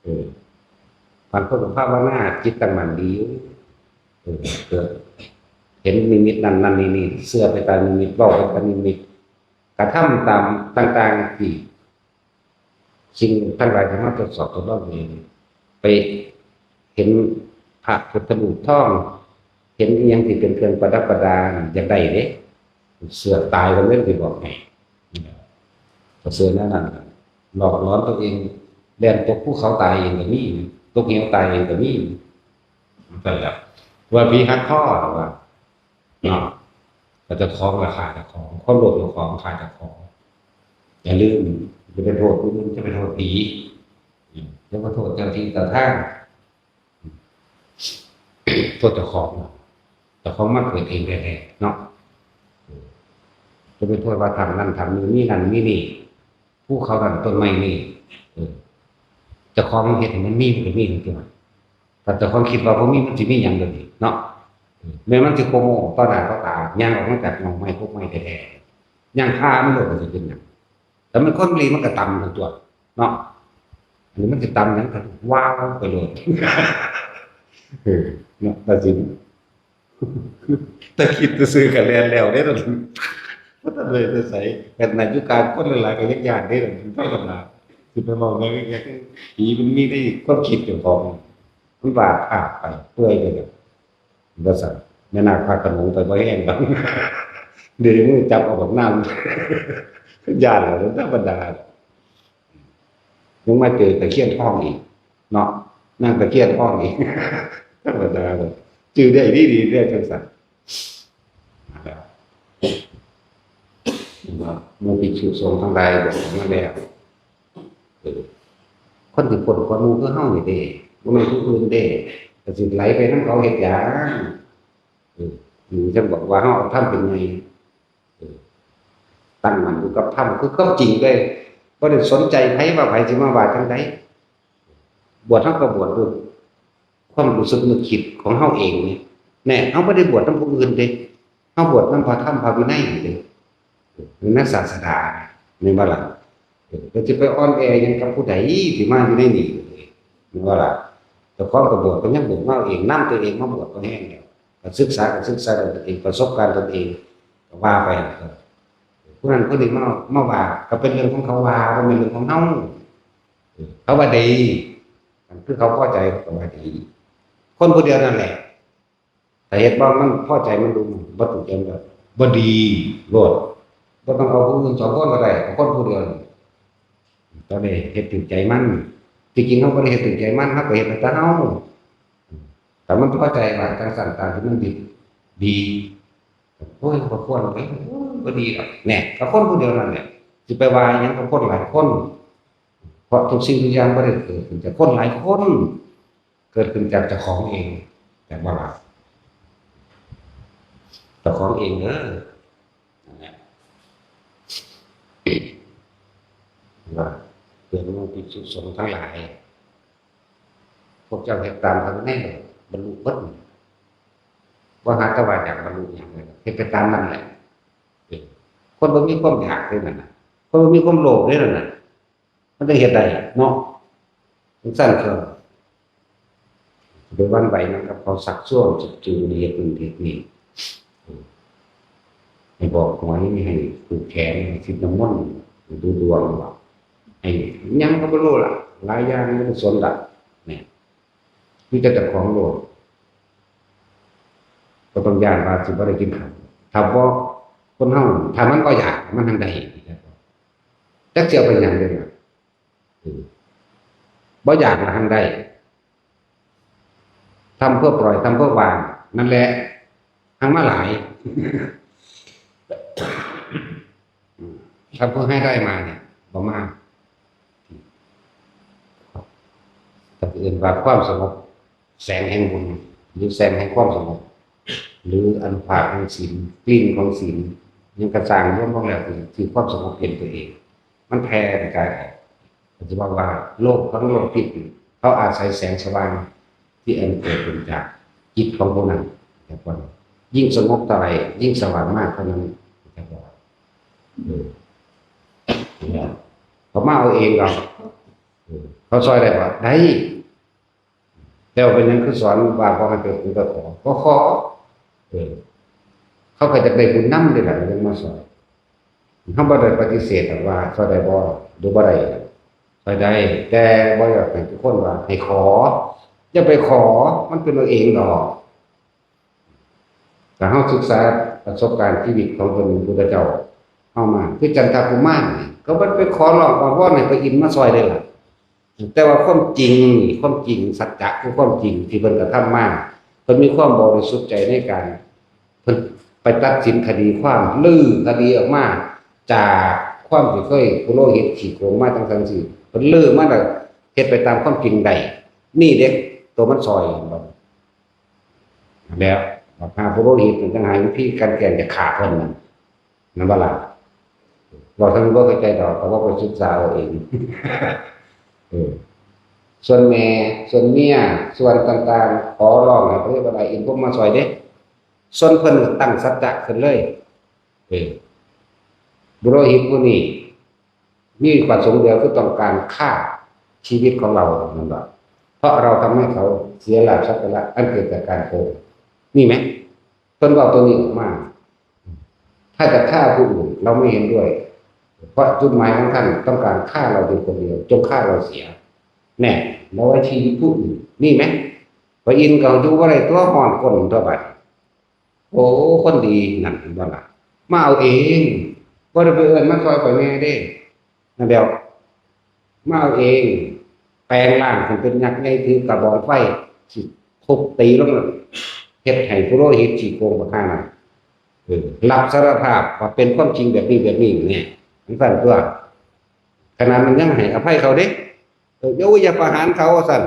เออ บางคนก็ภาวนาจิตตั้งมั่นดีอยู่ เออ เกิดเห็นนิมิตนั่นนั่นนี่นี่ เชื่อไปตามนิมิต เว้าไปตามนิมิต กระทำตามต่างๆที่ สิ่งทั้งหลายที่มาทดสอบทดลองนี่ ไปเห็นพระพุทธรูปทอง เห็นอิหยังที่เป็นเครื่องประดับประดา อยากได้เด้ เชื่อตายกันเลย สิบอกให้ ก็เชื่อแนวนั้นล่ะ หลอกหลอนตัวเอง แล่นตกภูเขาตายเองก็มี ตกเหวตายเองก็มี นั่นแหละ ว่าผีหักคอ ว่า เนาะ ก็เจ้าของล่ะฆ่าเจ้าของ ความโลภเจ้าของฆ่าเจ้าของ อย่าลืม จะไปโทษผู้อื่น จะไปโทษผี อืม จะไปโทษเจ้าที่เจ้าทาง โทษเจ้าของ เจ้าของมาเกิดเองแท้ๆ เนาะ จะไปโทษว่าถ้ำนั่นถ้ำนี้ มีนั่นมีนี่ ภูเขานั่นต้นไม้นี่ เออ เจ้าของเฮ็ดให้มันมี มันก็มีจริงๆ ถ้าเจ้าของคิดว่าบ่มี มันสิมีหยังเดี๋ยวนี้เนาะ เออ แม้มันสิโคโมต่อหน้าต่อตา ย่างออกมาจากเงาไม้พวกไม้แท้ๆ ย่างคามันโลด มันสิเป็นหยัง แต่มันคนดีมันก็ตำทั้งตัว เนาะ อันนี้มันสิตำหยังก็ว้าวไปโลด เออ เนาะ ตัดสิน แต่คิดซื่อๆก็แล่นแล้วเด้ นั่น บ่ทันได้ไปไส ขนาดอยู่กลางคนหลายๆก็ยังย้านเด้ นั่น ธรรมดา สิไปเว้าหยัง ผีมันมีในความคิดเจ้าของ มันวาดภาพไปเปื่อยไปเลย ว่าซั่น แม่นาคพระโขนงไปบ่แฮงดอก เดี๋ยวมือจับเอาบักนำ ย้านแล้ว ธรรมดา ยังมาเจอตะเคียนทองอีก เนาะ นางตะเคียนทองอีก ธรรมดาเลย จื่อได้ดีๆ ได้จังซั่น นะครับ หมู่ภิกษุสงฆ์ทั้งหลายบอกมาแล้ว เออ คนที่พ้นก่อนหมู่คือเฮานี่เด้ บ่แม่นผู้อื่นเด้ ก็สิไหลไปนำเขาเฮ็ดหยัง เออ นี่จั่งบอกว่าเฮาเอาธรรมเป็นใหญ่ เออ ตั้งมั่นอยู่กับธรรม คือความจริงเลย บ่ได้สนใจไผว่าไผสิมาว่าจั่งใด บวชเฮาก็บวชด้วยความรู้สึกนึกคิดของเฮาเองนี่ แน่ เฮาบ่ได้บวชนำผู้อื่นเด้ เฮาบวชนำพระธรรมพระวินัยนี่เด้ เออ ในศาสดา แม่นบ่ล่ะ เออ ก็สิไปอ่อนแอหยังกับผู้ใดที่มาอยู่ในนี่ แม่นบ่ล่ะ เจ้าของก็บวชก็ยังบวชมาเอง นำตัวเองมาบวชก็แฮงแล้ว ก็ศึกษาก็ศึกษาด้วยตนเอง ประสบการณ์ตนเอง ก็ว่าไป ผู้นั้นผู้นี้มา มาว่า ก็เป็นเรื่องของเขาว่า บ่แม่นเรื่องของเฮา เออ เขาว่าดี อันคือเขาพอใจเขาก็ว่าดี คนผู้เดียวนั่นแหละ ถ้าเฮ็ดบ่มันพอใจมันดู บ่ถูกใจมันก็บ่ดีโลด บ่ต้องเอาผู้อื่นสองคนก็ได้ เอาคนผู้เดียวนี่ ก็ได้เฮ็ดถูกใจมัน ที่จริงเฮาบ่ได้เฮ็ดถูกใจมัน เฮาก็เฮ็ดไปแต่เฮา แต่มันพอใจว่าจั่งซั่น ตามที่มันดี ดี โอ้ย บ่ควรเลย โอ้ย บ่ดีดอก แน่ ก็คนผู้เดียวนั่นแหละ สิไปว่าหยังกับคนหลายคน เพราะทุกสิ่งทุกอย่างบ่ได้เกิดขึ้นจากคนหลายคน เกิดขึ้นจากเจ้าของเอง แต่บ่ล่ะ เจ้าของเองเด้อ นั่นแหละ ว่าเตือนหมู่ภิกษุสงฆ์ทั้งหลาย พวกเจ้าเฮ็ดตามพระวินัย บรรลุเบิด บ่หาแต่ว่าอยากบรรลุหยังเลย เฮ็ดไปตามนั่นแหละ เออ คนบ่มีความอยากเด้นั่นน่ะ คนบ่มีความโลภเด้นั่นน่ะ มันจั่งเฮ็ดได้เนาะ จั่งซั่นคือ ไปหวั่นไหวหยังกับเขา ชักชวนชักจูงให้เฮ็ดนั่นเฮ็ดนี่ ให้บอกหวย ให้ผูกแขน ให้สินน้ำมนต์ ให้ดูดวง ให้หยังก็บ่รู้ล่ะ หลายอย่างในกุศลล่ะ เนี่ย มีแต่เจ้าของโลก ก็ต้องย้านว่าสิบ่ได้กินข้าว ถ้าบ่ คนเฮา ถ้ามันบ่อยาก มันหังได้ จักสิเอาไปหยังเด้ล่ะ อืม บ่อยากละหังได้ ทำเพื่อปล่อย ทำเพื่อวาง นั่นแหละ หังมาหลาย อืม ทำเพื่อให้ได้มาเนี่ย บ่มา แต่อื่นว่าความสงบ แสงแห่งบุญ หรือแสงแห่งความสงบ หรืออานุภาพแห่งศีล กลิ่นของศีล ยังกระจ่างรวมลงแล้วคือความสงบเย็นตัวเอง มันแผ่กระจายออก ปัจจุบันว่าโลกทั้งโลกที่เขาอาศัยแสงสว่างที่อันเกิดขึ้นจากจิตของผู้นั้น แต่ก่อนยิ่งสงบเท่าไหร่ ยิ่งสว่างมากเท่านั้น แต่ก่อน เออ เนี่ย เขามาเอาเองเรา เออ เขาซอยได้ปะ ได้ แต่ว่าเป็นหยังคือสอนว่าบ่ให้ไปขอ ไปขอ ก็ขอ เออ เขาก็จะได้บุญนำเด้ล่ะ ยังมาซอย เขาบ่ได้ปฏิเสธหรอกว่าซอยได้บ่ หรือบ่ได้ ซอยได้ แต่บ่อยากให้ทุกคนว่าให้ขอ อย่าไปขอ มันเป็นเอาเองดอก ถ้าเราศึกษาประสบการณ์ชีวิตของพระพุทธเจ้า เอามา คือจันทกุมารนี่ ก็มันไปขอร้องอ้อนวอนให้พระอินทร์มาซอยได้ล่ะ แต่ว่าความจริงนี่ ความจริงสัจจะคือความจริงที่เพิ่นกระทำมา เพิ่นมีความบริสุทธิ์ใจในการ เพิ่นไปตัดสินคดีความ ลื้อคดีออกมา จากความที่เคยปุโรหิตขี้โกงมาตั้งแต่สิ เพิ่นลื้อมาแล้ว เฮ็ดไปตามความจริงได้ นี่เด้ ตัวมันซอย แล้วบักหาปุโรหิตมันจังหาวิธีการแกล้งจะฆ่าเพิ่นนั่น นั่นบ่ล่ะ บอกท่านบ่เข้าใจดอก เขาว่าไปศึกษาเอาเอง เออ ส่วนแม่ ส่วนเมีย ส่วนต่างๆ ขอร้องให้พระเทวดาอินทร์พรหมมาซอยเด้ ส่วนเพิ่นตั้งสัจจะขึ้นเลย เออ ปุโรหิตผู้นี้ มีประสงค์เดียวคือต้องการฆ่าชีวิตของเรา นั่นแหละ เพราะเราทำให้เขาเสียลาภสักการะอันเกิดจากการโกง นี่ไหม เพิ่นว่าตัวนี้ออกมา ถ้าจะฆ่าผู้อื่น เราไม่เห็นด้วย เพราะจุดหมายของท่านต้องการฆ่าเราเพียงคนเดียว จงฆ่าเราเสีย แน่ เราไว้ชีวิตผู้อื่น นี่ไหม พระอินทร์ก็อยู่บ่ได้ตัว ฮ้อนก้นตัวบัด โอ้ คนดีนั่น เห็นบ่ล่ะ มาเอาเอง บ่ได้ไปเอิ้นมาซอยข่อยแหน่เด้ นั่นแหล้ว มาเอาเอง แปลงร่างขึ้นเป็นยักษ์ใหญ่ถือกระบองไฟ สิทุบตีลง เฮ็ดให้ปุโรหิตขี้โกงบักห่านั่น เออ รับสารภาพว่าเป็นความจริงแบบนี้แบบนี้เนี่ย มันสั่นตัว ขนาดมันยังให้อภัยเขาเด้ เออ อย่า อย่าประหารเขา ว่าสั่น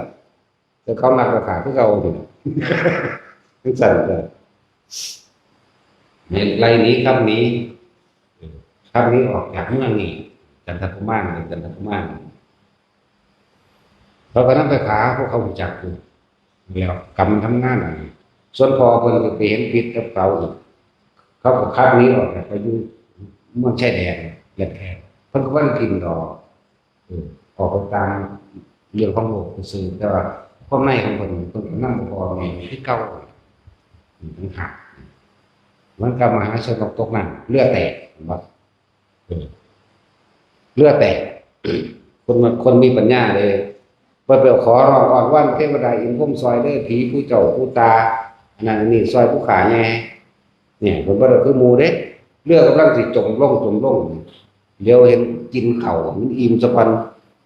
แต่เขามักกะขาคือเขาอยู่ มันสั่นตัว เนี่ย ไล่หนี ขับหนี เออ ขับหนีออกจากเมืองนี่ จันทกุมาร เป็นจันทกุมาร เขาก็นำไปฆ่า พวกเขารู้จักอยู่แล้ว กรรมมันทำงานอันนี้ ส่วนพ่อเพิ่นก็ไปเห็นผิดกับเขาอีก เขาก็ขับหนีออกไปอยู่เมืองชายแดนแหลมแขก เพิ่นก็บ่ได้ถิ่มดอก เออ ออกไปตามเรื่องของโลกซื่อๆ แต่ว่าความในของเพิ่น เพิ่นก็นำพ่อแม่คือเก่า นี่ต่างหาก มันก็มหาชนกตกน้ำ เรือแตก เห็นบ่ เออ เรือแตก คนมัน คนมีปัญญาเลย เพิ่นไปขอร้องอ้อนวอนเทวดาอินทร์พรหมซอยเด้อ ผีผู้เจ้าผู้ตา อันนั้นอันนี้ ซอยผู้ข้าแหน่ เนี่ย เพิ่นบ่ได้คือหมู่เด้ เรือกำลังสิจมลง จมลง เหลียวเห็นกินข้าว มันอิ่มซะก่อน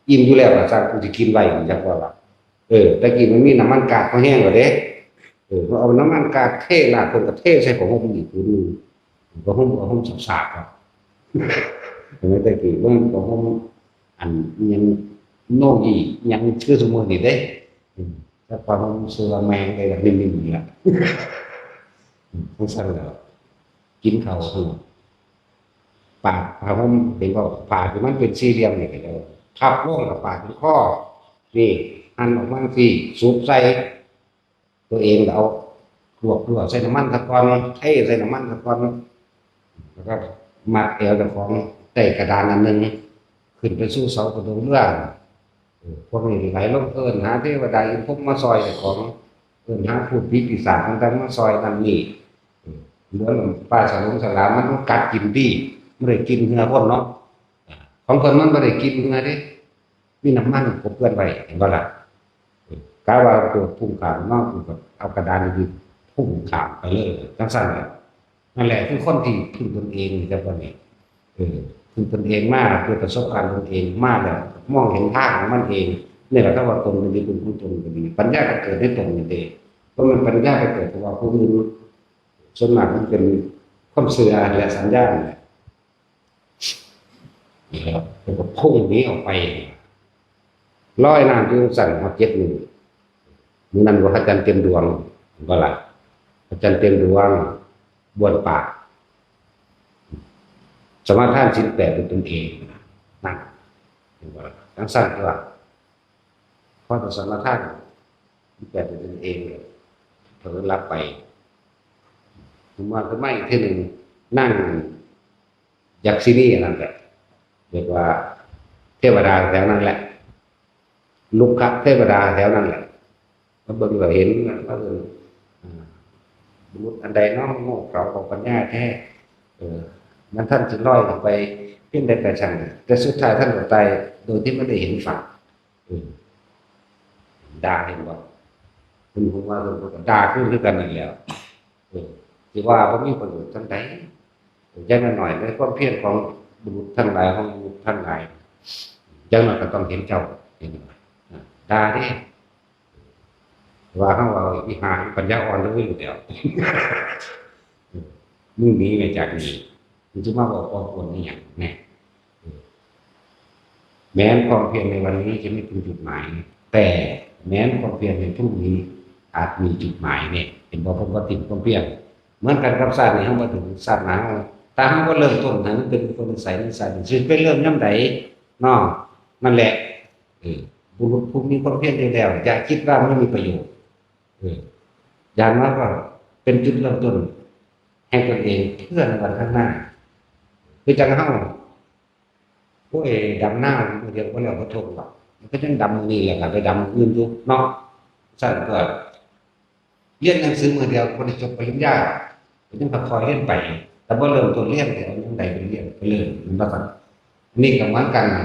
อิ่มอยู่แล้วล่ะ ซั่นกูสิกินไว้ จักว่าล่ะ เออ แต่กี้มันมีน้ำมันก๊าซพอแห้งแล้วเด้ เออ มันเอาน้ำมันก๊าซเทราด เพิ่นก็เทใส่ผ้าห่มอีกผืนหนึ่ง ผ้าห่ม ผ้าห่มสากๆ ครับ เห็นไหม แต่กี้มันผ้าห่ม อันอิหยัง โนยี อิหยังคือซุมื้อนี้เด้ อืม แต่ผ้าห่มเสื้อแมงได้แบบนิ่มๆ นี่ล่ะ อืม จั่งซั่นแหล้ว กินข้าว อืม ปากผ้าห่ม เห็นบ่ ผ้าที่มันเป็นสี่เหลี่ยมนี่ก็ได้ พับลงกับปากเป็นข้อ นี่ หั่นออกมาจั่งซี้ สุบใส่ ตัวเองก็เอาลวกๆ ใส่น้ำมันซะก่อน เทใส่น้ำมันซะก่อน แล้วก็มัดแอวเจ้าของ ใส่กระดานอันหนึ่ง ขึ้นไปสู่เสากระโดงเรือ เออ พวกนี้ไหลลงเอิ้นหาเทวดาอินทร์พรหมมาซอยเจ้าของ เอิ้นหาพูดผีปีศาจต่างๆมาซอยนั่นนี่ เออ เหลือป้าสลงสลามมันกัดกินดี มันได้กินเหือคนเนาะ ของเพิ่นมันบ่ได้กินเหือเด้ มีน้ำมันกบเกลื่อนไว้ เห็นบ่ล่ะ เออ กะว่าตัวพุ่งข้ามเนาะ กูก็เอากระดานไปพุ่งข้ามไปเลย จังซั่นแหละ นั่นแหละคือคนที่พึ่งตนเอง จังว่านี่ เออ พึ่งตนเองมา เกิดประสบการณ์ตนเองมาแล้ว มองเห็นทางของมันเอง นี่แหละ คำว่าตนเป็นที่พึ่งของตนก็ดี ปัญญาก็เกิดในตนนี่เอง เพราะมันปัญญาไปเกิดเพราะว่าผู้อื่น ส่วนมากมันเป็นความเชื่อและสัญญาณแหละ แล้วก็พุ่งหนีออกไป ลอยน้ำอยู่จั่งซั่นฮอดเจ็ดมื้อ มื้อนั้นว่าพระจันทร์เต็มดวง เห็นบ่ล่ะ พระจันทร์เต็มดวง บ้วนปาก สมาทานศีลแปดด้วยตนเอง นั่น เห็นบ่ล่ะ จังซั่นตัว พอจะสมาทานศีลแปดด้วยตนเอง เผลอหลับไป ผมว่าขึ้นมาอีกเทื่อหนึ่ง นั่ง ยักษินีอันนั้นแหละ เรียกว่าเทวดาแถวนั้นแหละ ลุกขะเทวดาแถวนั้นแหละ มาเบิ่งก็เห็น มาเบิ่ง อ่า บุรุษอันใดเนาะ โง่เขลาเบาปัญญาแท้ เออ มันท่านสิลอยขึ้นไปเพียงใดไปช่าง แต่สุดท้ายท่านก็ตายโดยที่ไม่ได้เห็นฝั่ง เออ ด่าเห็นบ่ เพิ่นว่าเพิ่นก็ด่าคืนคือกันนั่นแหละ เออ สิว่าบ่มีประโยชน์จั่งใด อย่างน้อยๆ ในความเพียรของบุรุษทั้งหลาย ของบุรุษทั้งหลาย อย่างน้อยก็ต้องเห็นเจ้า เห็นบ่ อ่า ด่าเด้ ว่าเฮาเอาอีหาปัญญาอ่อนเลยอยู่แล้ว เออ มึงหนีไปจากนี่ มึงจะมาบอกความควรอีหยังแน่ เออ แม้นความเพียรในวันนี้จะไม่ถึงจุดหมาย แต่แม้นความเพียรในพรุ่งนี้อาจมีจุดหมายเนี่ย เห็นบ่ เพิ่นบ่ถิ่มความเพียร เหมือนกันกับชาตินี้ เฮาบ่ถึงชาติหน้า เฮา ถ้าเฮาบ่เริ่มต้นให้มันเป็นคนนิสัย นิสัย สิไปเริ่มยามใดเนาะ นั่นแหละ เออ บุรุษผู้มีความเพียรอยู่แล้ว อย่าคิดว่าไม่มีประโยชน์ เออ อย่างน้อยก็เป็นจุดเริ่มต้นให้ตนเองเพื่อในวันข้างหน้า คือจั่งเฮา โอ้ย ดำนามื้อเดียวบ่แล้วบ่ทนหรอก มันก็ยังดำมื้อนี้แหละ ก็ไปดำมื้ออื่นอยู่เนาะ ซั่นก็ เรียนหนังสือมื้อเดียวบ่ได้จบปริญญา ก็ยังค่อยๆเรียนไป แต่บ่เริ่มต้นเรียนก็ยังได้ไปเรียนไปเรียน แม่นบ่ครับ อันนี้ก็เหมือนกันน่ะ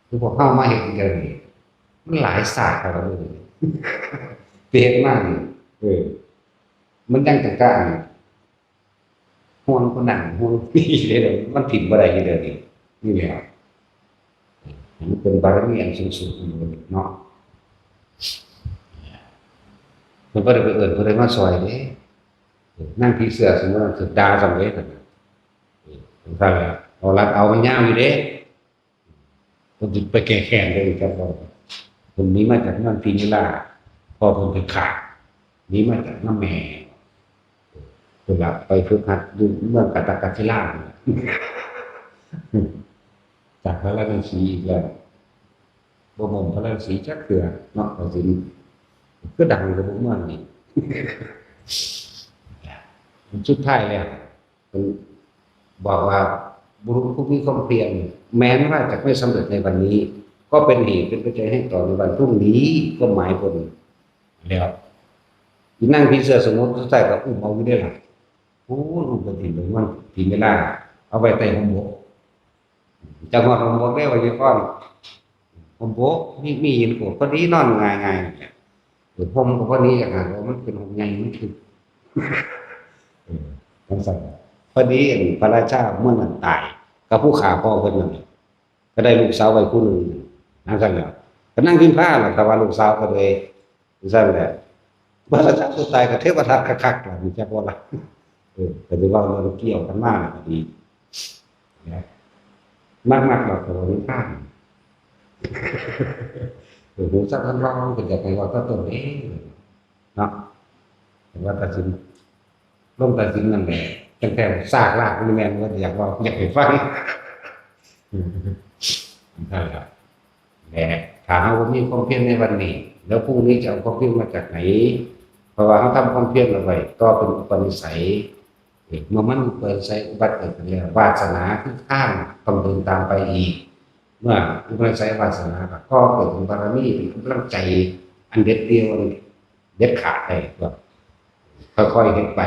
คือพวกเฮามาเฮ็ดเดี๋ยวนี้ มันหลายศาสตร์ครับ เออ ไปเฮ็ดมานี่ เออ มันยังต้องการ ห่วงคนนั้นห่วงคนนี้เลย มันถิ่มบ่ได้อยู่เดี๋ยวนี้ นี่แหละ มันเป็นบารมีอันสูงสุดของมนุษย์เนาะ มันบ่ได้ไปเอิ้นผู้ใดมาซอยเด้ นั่งผีเสื้อสมมุติว่าถูกด่าซ้ำเด้ เออ จั่งซั่นแหละ เอารัดเอามันยาวอยู่เด้ เพิ่นสิไปแก้แค้นได้อีกครับ เพิ่นหนีมาจากเมืองศรีวิไล พ่อเพิ่นไปฆ่า หนีมาจากนำแม่ เพิ่นละไปฝึกหัดอยู่เมืองกาตากัสศิลา จากพาราณสีอีกแล้ว บ่หม่อมพาราณสีจักเทื่อเนาะ ก็สิคือดังกว่าพวกเมืองนี่ สุดท้ายแล้ว บอกว่าบุรุษผู้มีความเพียร แม้ว่าจะไม่สำเร็จในวันนี้ ก็เป็นเหตุเป็นปัจจัยให้ต่อในวันพรุ่งนี้ ก็หมายผลแล้ว อีนั่งผีเสื้อสมมุติสุดท้ายก็อุ้มเอาอยู่ได้ล่ะ โอ้ ลูกกระถิ่นหลวงมันถิ่นไม่ได้ เอาไว้ใต้ห่มบก จังหวัดห่มบกได้ไว้ก่อน ห่มบก มี มีหินโขดพอดีนอนง่ายๆ เนี่ย เออ ห่มก็พอดีอย่างนั้น เพราะมันเป็นห่มใหญ่ มันคือ เออ จังซั่น พอดีอันพระราชาเมืองนั้นตาย กับผู้ฆ่าพ่อเพิ่นนั่นแหละ ก็ได้ลูกสาวไว้ผู้หนึ่ง นั่นซั่นแหละ ก็นั่งพิมพาล่ะ แต่ว่าลูกสาวก็เลย ซั่นแหละ พระราชาผู้ตายก็เทวทัตคักๆ ล่ะ มีจักบ่ล่ะ เออ ก็สิเว้าเรื่องเกี่ยวกันมาก็ดี นะ มักๆ ดอกก็บ่มีทาง เออ ฮู้จักกันเว้า ก็อยากให้เว้าแต่ตนเอง เนาะ แต่ว่าตัดสิน ลงตัดสินนั่นแหละ ตั้งแต่ซากรากมันแม่นว่าอยากเว้า อยากให้ฟัง นั่นแหละ และถ้าเฮาบ่มีความเพียรในวันนี้ แล้วพรุ่งนี้จะเอาความเพียรมาจากไหน เพราะว่าเฮาทำความเพียรเอาไว้ ต่อเป็นอุปนิสัย เมื่อมันอุปนิสัยอุบัติเกิดขึ้นแล้ว วาสนาคือทางต้องเดินตามไปอีก เมื่ออุปนิสัยวาสนาก็ก่อเกิดเป็นบารมี เป็นกำลังใจอันเด็ดเดี่ยวอัน เด็ดขาดได้ก็ค่อยๆเฮ็ดไป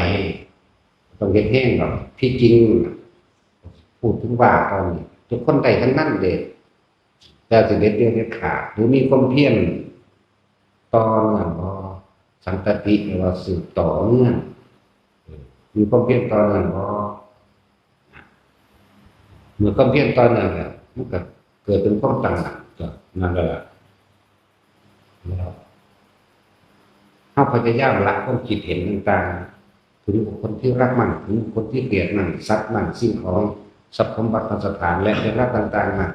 ต้องเฮ็ดแฮงดอก ที่จริง พูดถึงว่าตอนนี้ ทุกคนได้ทั้งนั้นเด้ แต่สิเด็ดเดี่ยวเด็ดขาด หรือมีความเพียรต่อเนื่องบ่ สันตติแปลว่าสืบต่อเนื่อง เออ มีความเพียรต่อเนื่องบ่ เมื่อความเพียรต่อเนื่องแล้ว มันก็เกิดเป็นความตั้งหลัก ก็นั่นแหละ เฮาพยายามละความคิดเห็นต่างๆ ถึงบุคคลที่รักมัน ถึงบุคคลที่เกลียดมัน สัตว์มัน สิ่งของ ทรัพย์สมบัติพัสถาน และเรื่องราวต่างๆ นั้น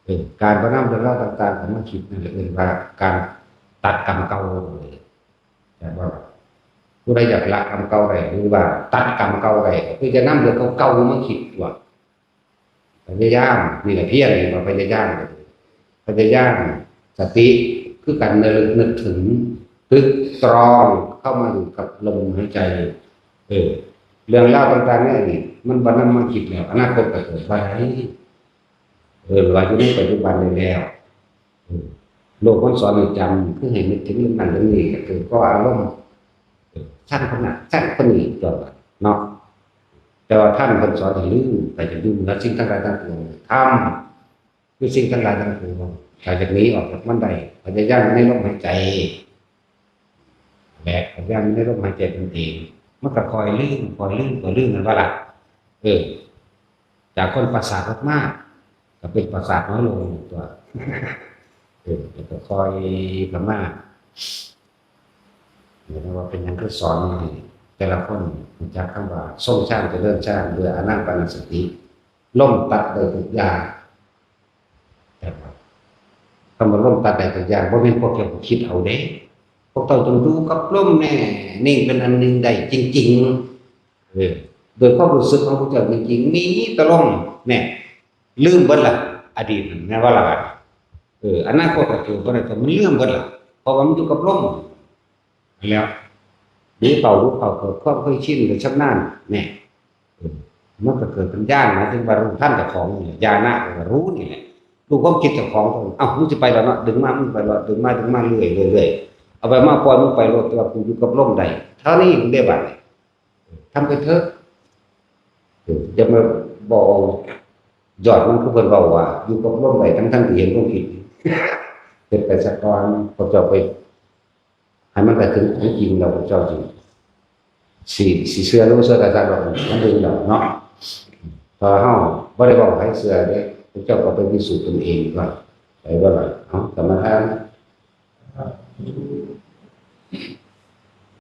เออ การบ่นำเรื่องราวต่างๆ เข้ามาคิดนั่นแหละเอิ้นว่าการตัดกรรมเก่าเลย แต่ว่าผู้ใดอยากละกรรมเก่าได้ หรือว่าตัดกรรมเก่าได้ ก็คือจะนำเรื่องเก่าๆ มาคิดตัว พยายาม นี่แหละเพียร นี่ว่าพยายาม พยายาม สติ คือการระลึกนึกถึง ตึกตรองเข้ามาอยู่กับลมหายใจ เออ เรื่องราวต่างๆ ในอดีต มันบ่นำมาคิดแล้ว อนาคตก็เกิดบ่ได้ เออ ว่าอยู่ในปัจจุบันได้แล้ว เออ โลกมันสอนให้จำ คือให้นึกถึงเรื่องนั้นเรื่องนี้ ก็คือเพราะอารมณ์ เออ ช่างคนนั้น ช่างคนนี้ ตัวเนาะ แต่ว่าธรรมเพิ่นสอนให้ลืม แต่จะลืมแล้วสิ่งทั้งหลายทั้งปวง ธรรมคือสิ่งทั้งหลายทั้งปวง ถ้าอยากหนีออกจากมันได้ พยายามในลมหายใจ แบกพยายามในลมหายใจตนเอง มันก็คอยลืม คอยลืม คอยลืม นั่นว่าล่ะ เออ จากคนประสาทมากๆ ก็เป็นประสาทน้อยลงตัว เออ แล้วก็คอยพม่า เห็นว่าเป็นหยังคือสอนให้แต่ละคนรู้จักคำว่าทรงฌานเจริญฌานด้วยอานาปานสติ ลมตัดได้ทุกอย่าง แต่ว่าคำว่าลมตัดได้ทุกอย่าง บ่แม่นพวกเจ้าคิดเอาเด้ พวกเจ้าต้องอยู่กับลมแน่ นิ่งเป็นอันหนึ่งได้จริงๆ เออ โดยความรู้สึกของพวกเจ้าจริงๆ มีแต่ลม เนี่ย ลืมเบิดละ อดีตนั่นแม่นว่าละบาด เออ อนาคตก็เกิดบ่ได้ แต่มันลืมเบิดละ เพราะว่ามันอยู่กับลม แล้ว รู้เท่า รู้เท่า เกิดความเคยชิน หรือชำนาญ เนี่ย เออ มันก็เกิดเป็นญาณ หมายถึงว่ารู้ทันเจ้าของนี่แหละ ญาณะก็รู้นี่แหละ รู้ความคิดเจ้าของ เอ้า มึงสิไปแล้วเนาะ ดึงมา มึงไปแล้ว ดึงมา ดึงมา เรื่อยๆ เรื่อยๆ เอาไปมา ปล่อยมึงไปโลด แต่ว่ากูอยู่กับลมได้ เท่านี้มึงได้บัดนี้ ทำไปเถอะ เออ อย่ามาบอก ยอดมันคือเพิ่นเว้าว่า อยู่กับลมได้ ทั้งๆ ที่เห็นความคิด เฮ็ดไปซะก่อน พวกเจ้าไป ให้มันไปถึงของจริงแล้ว พวกเจ้าสิ สิ สิเชื่อหรือบ่เชื่อก็ช่างดอก มันเบิ่งแล้วเนาะ เพราะเฮาบ่ได้บอกให้เชื่อเด้ พวกเจ้าก็ไปพิสูจน์ตนเองก่อน ไปบ่ล่ะ เอ้า กรรมฐาน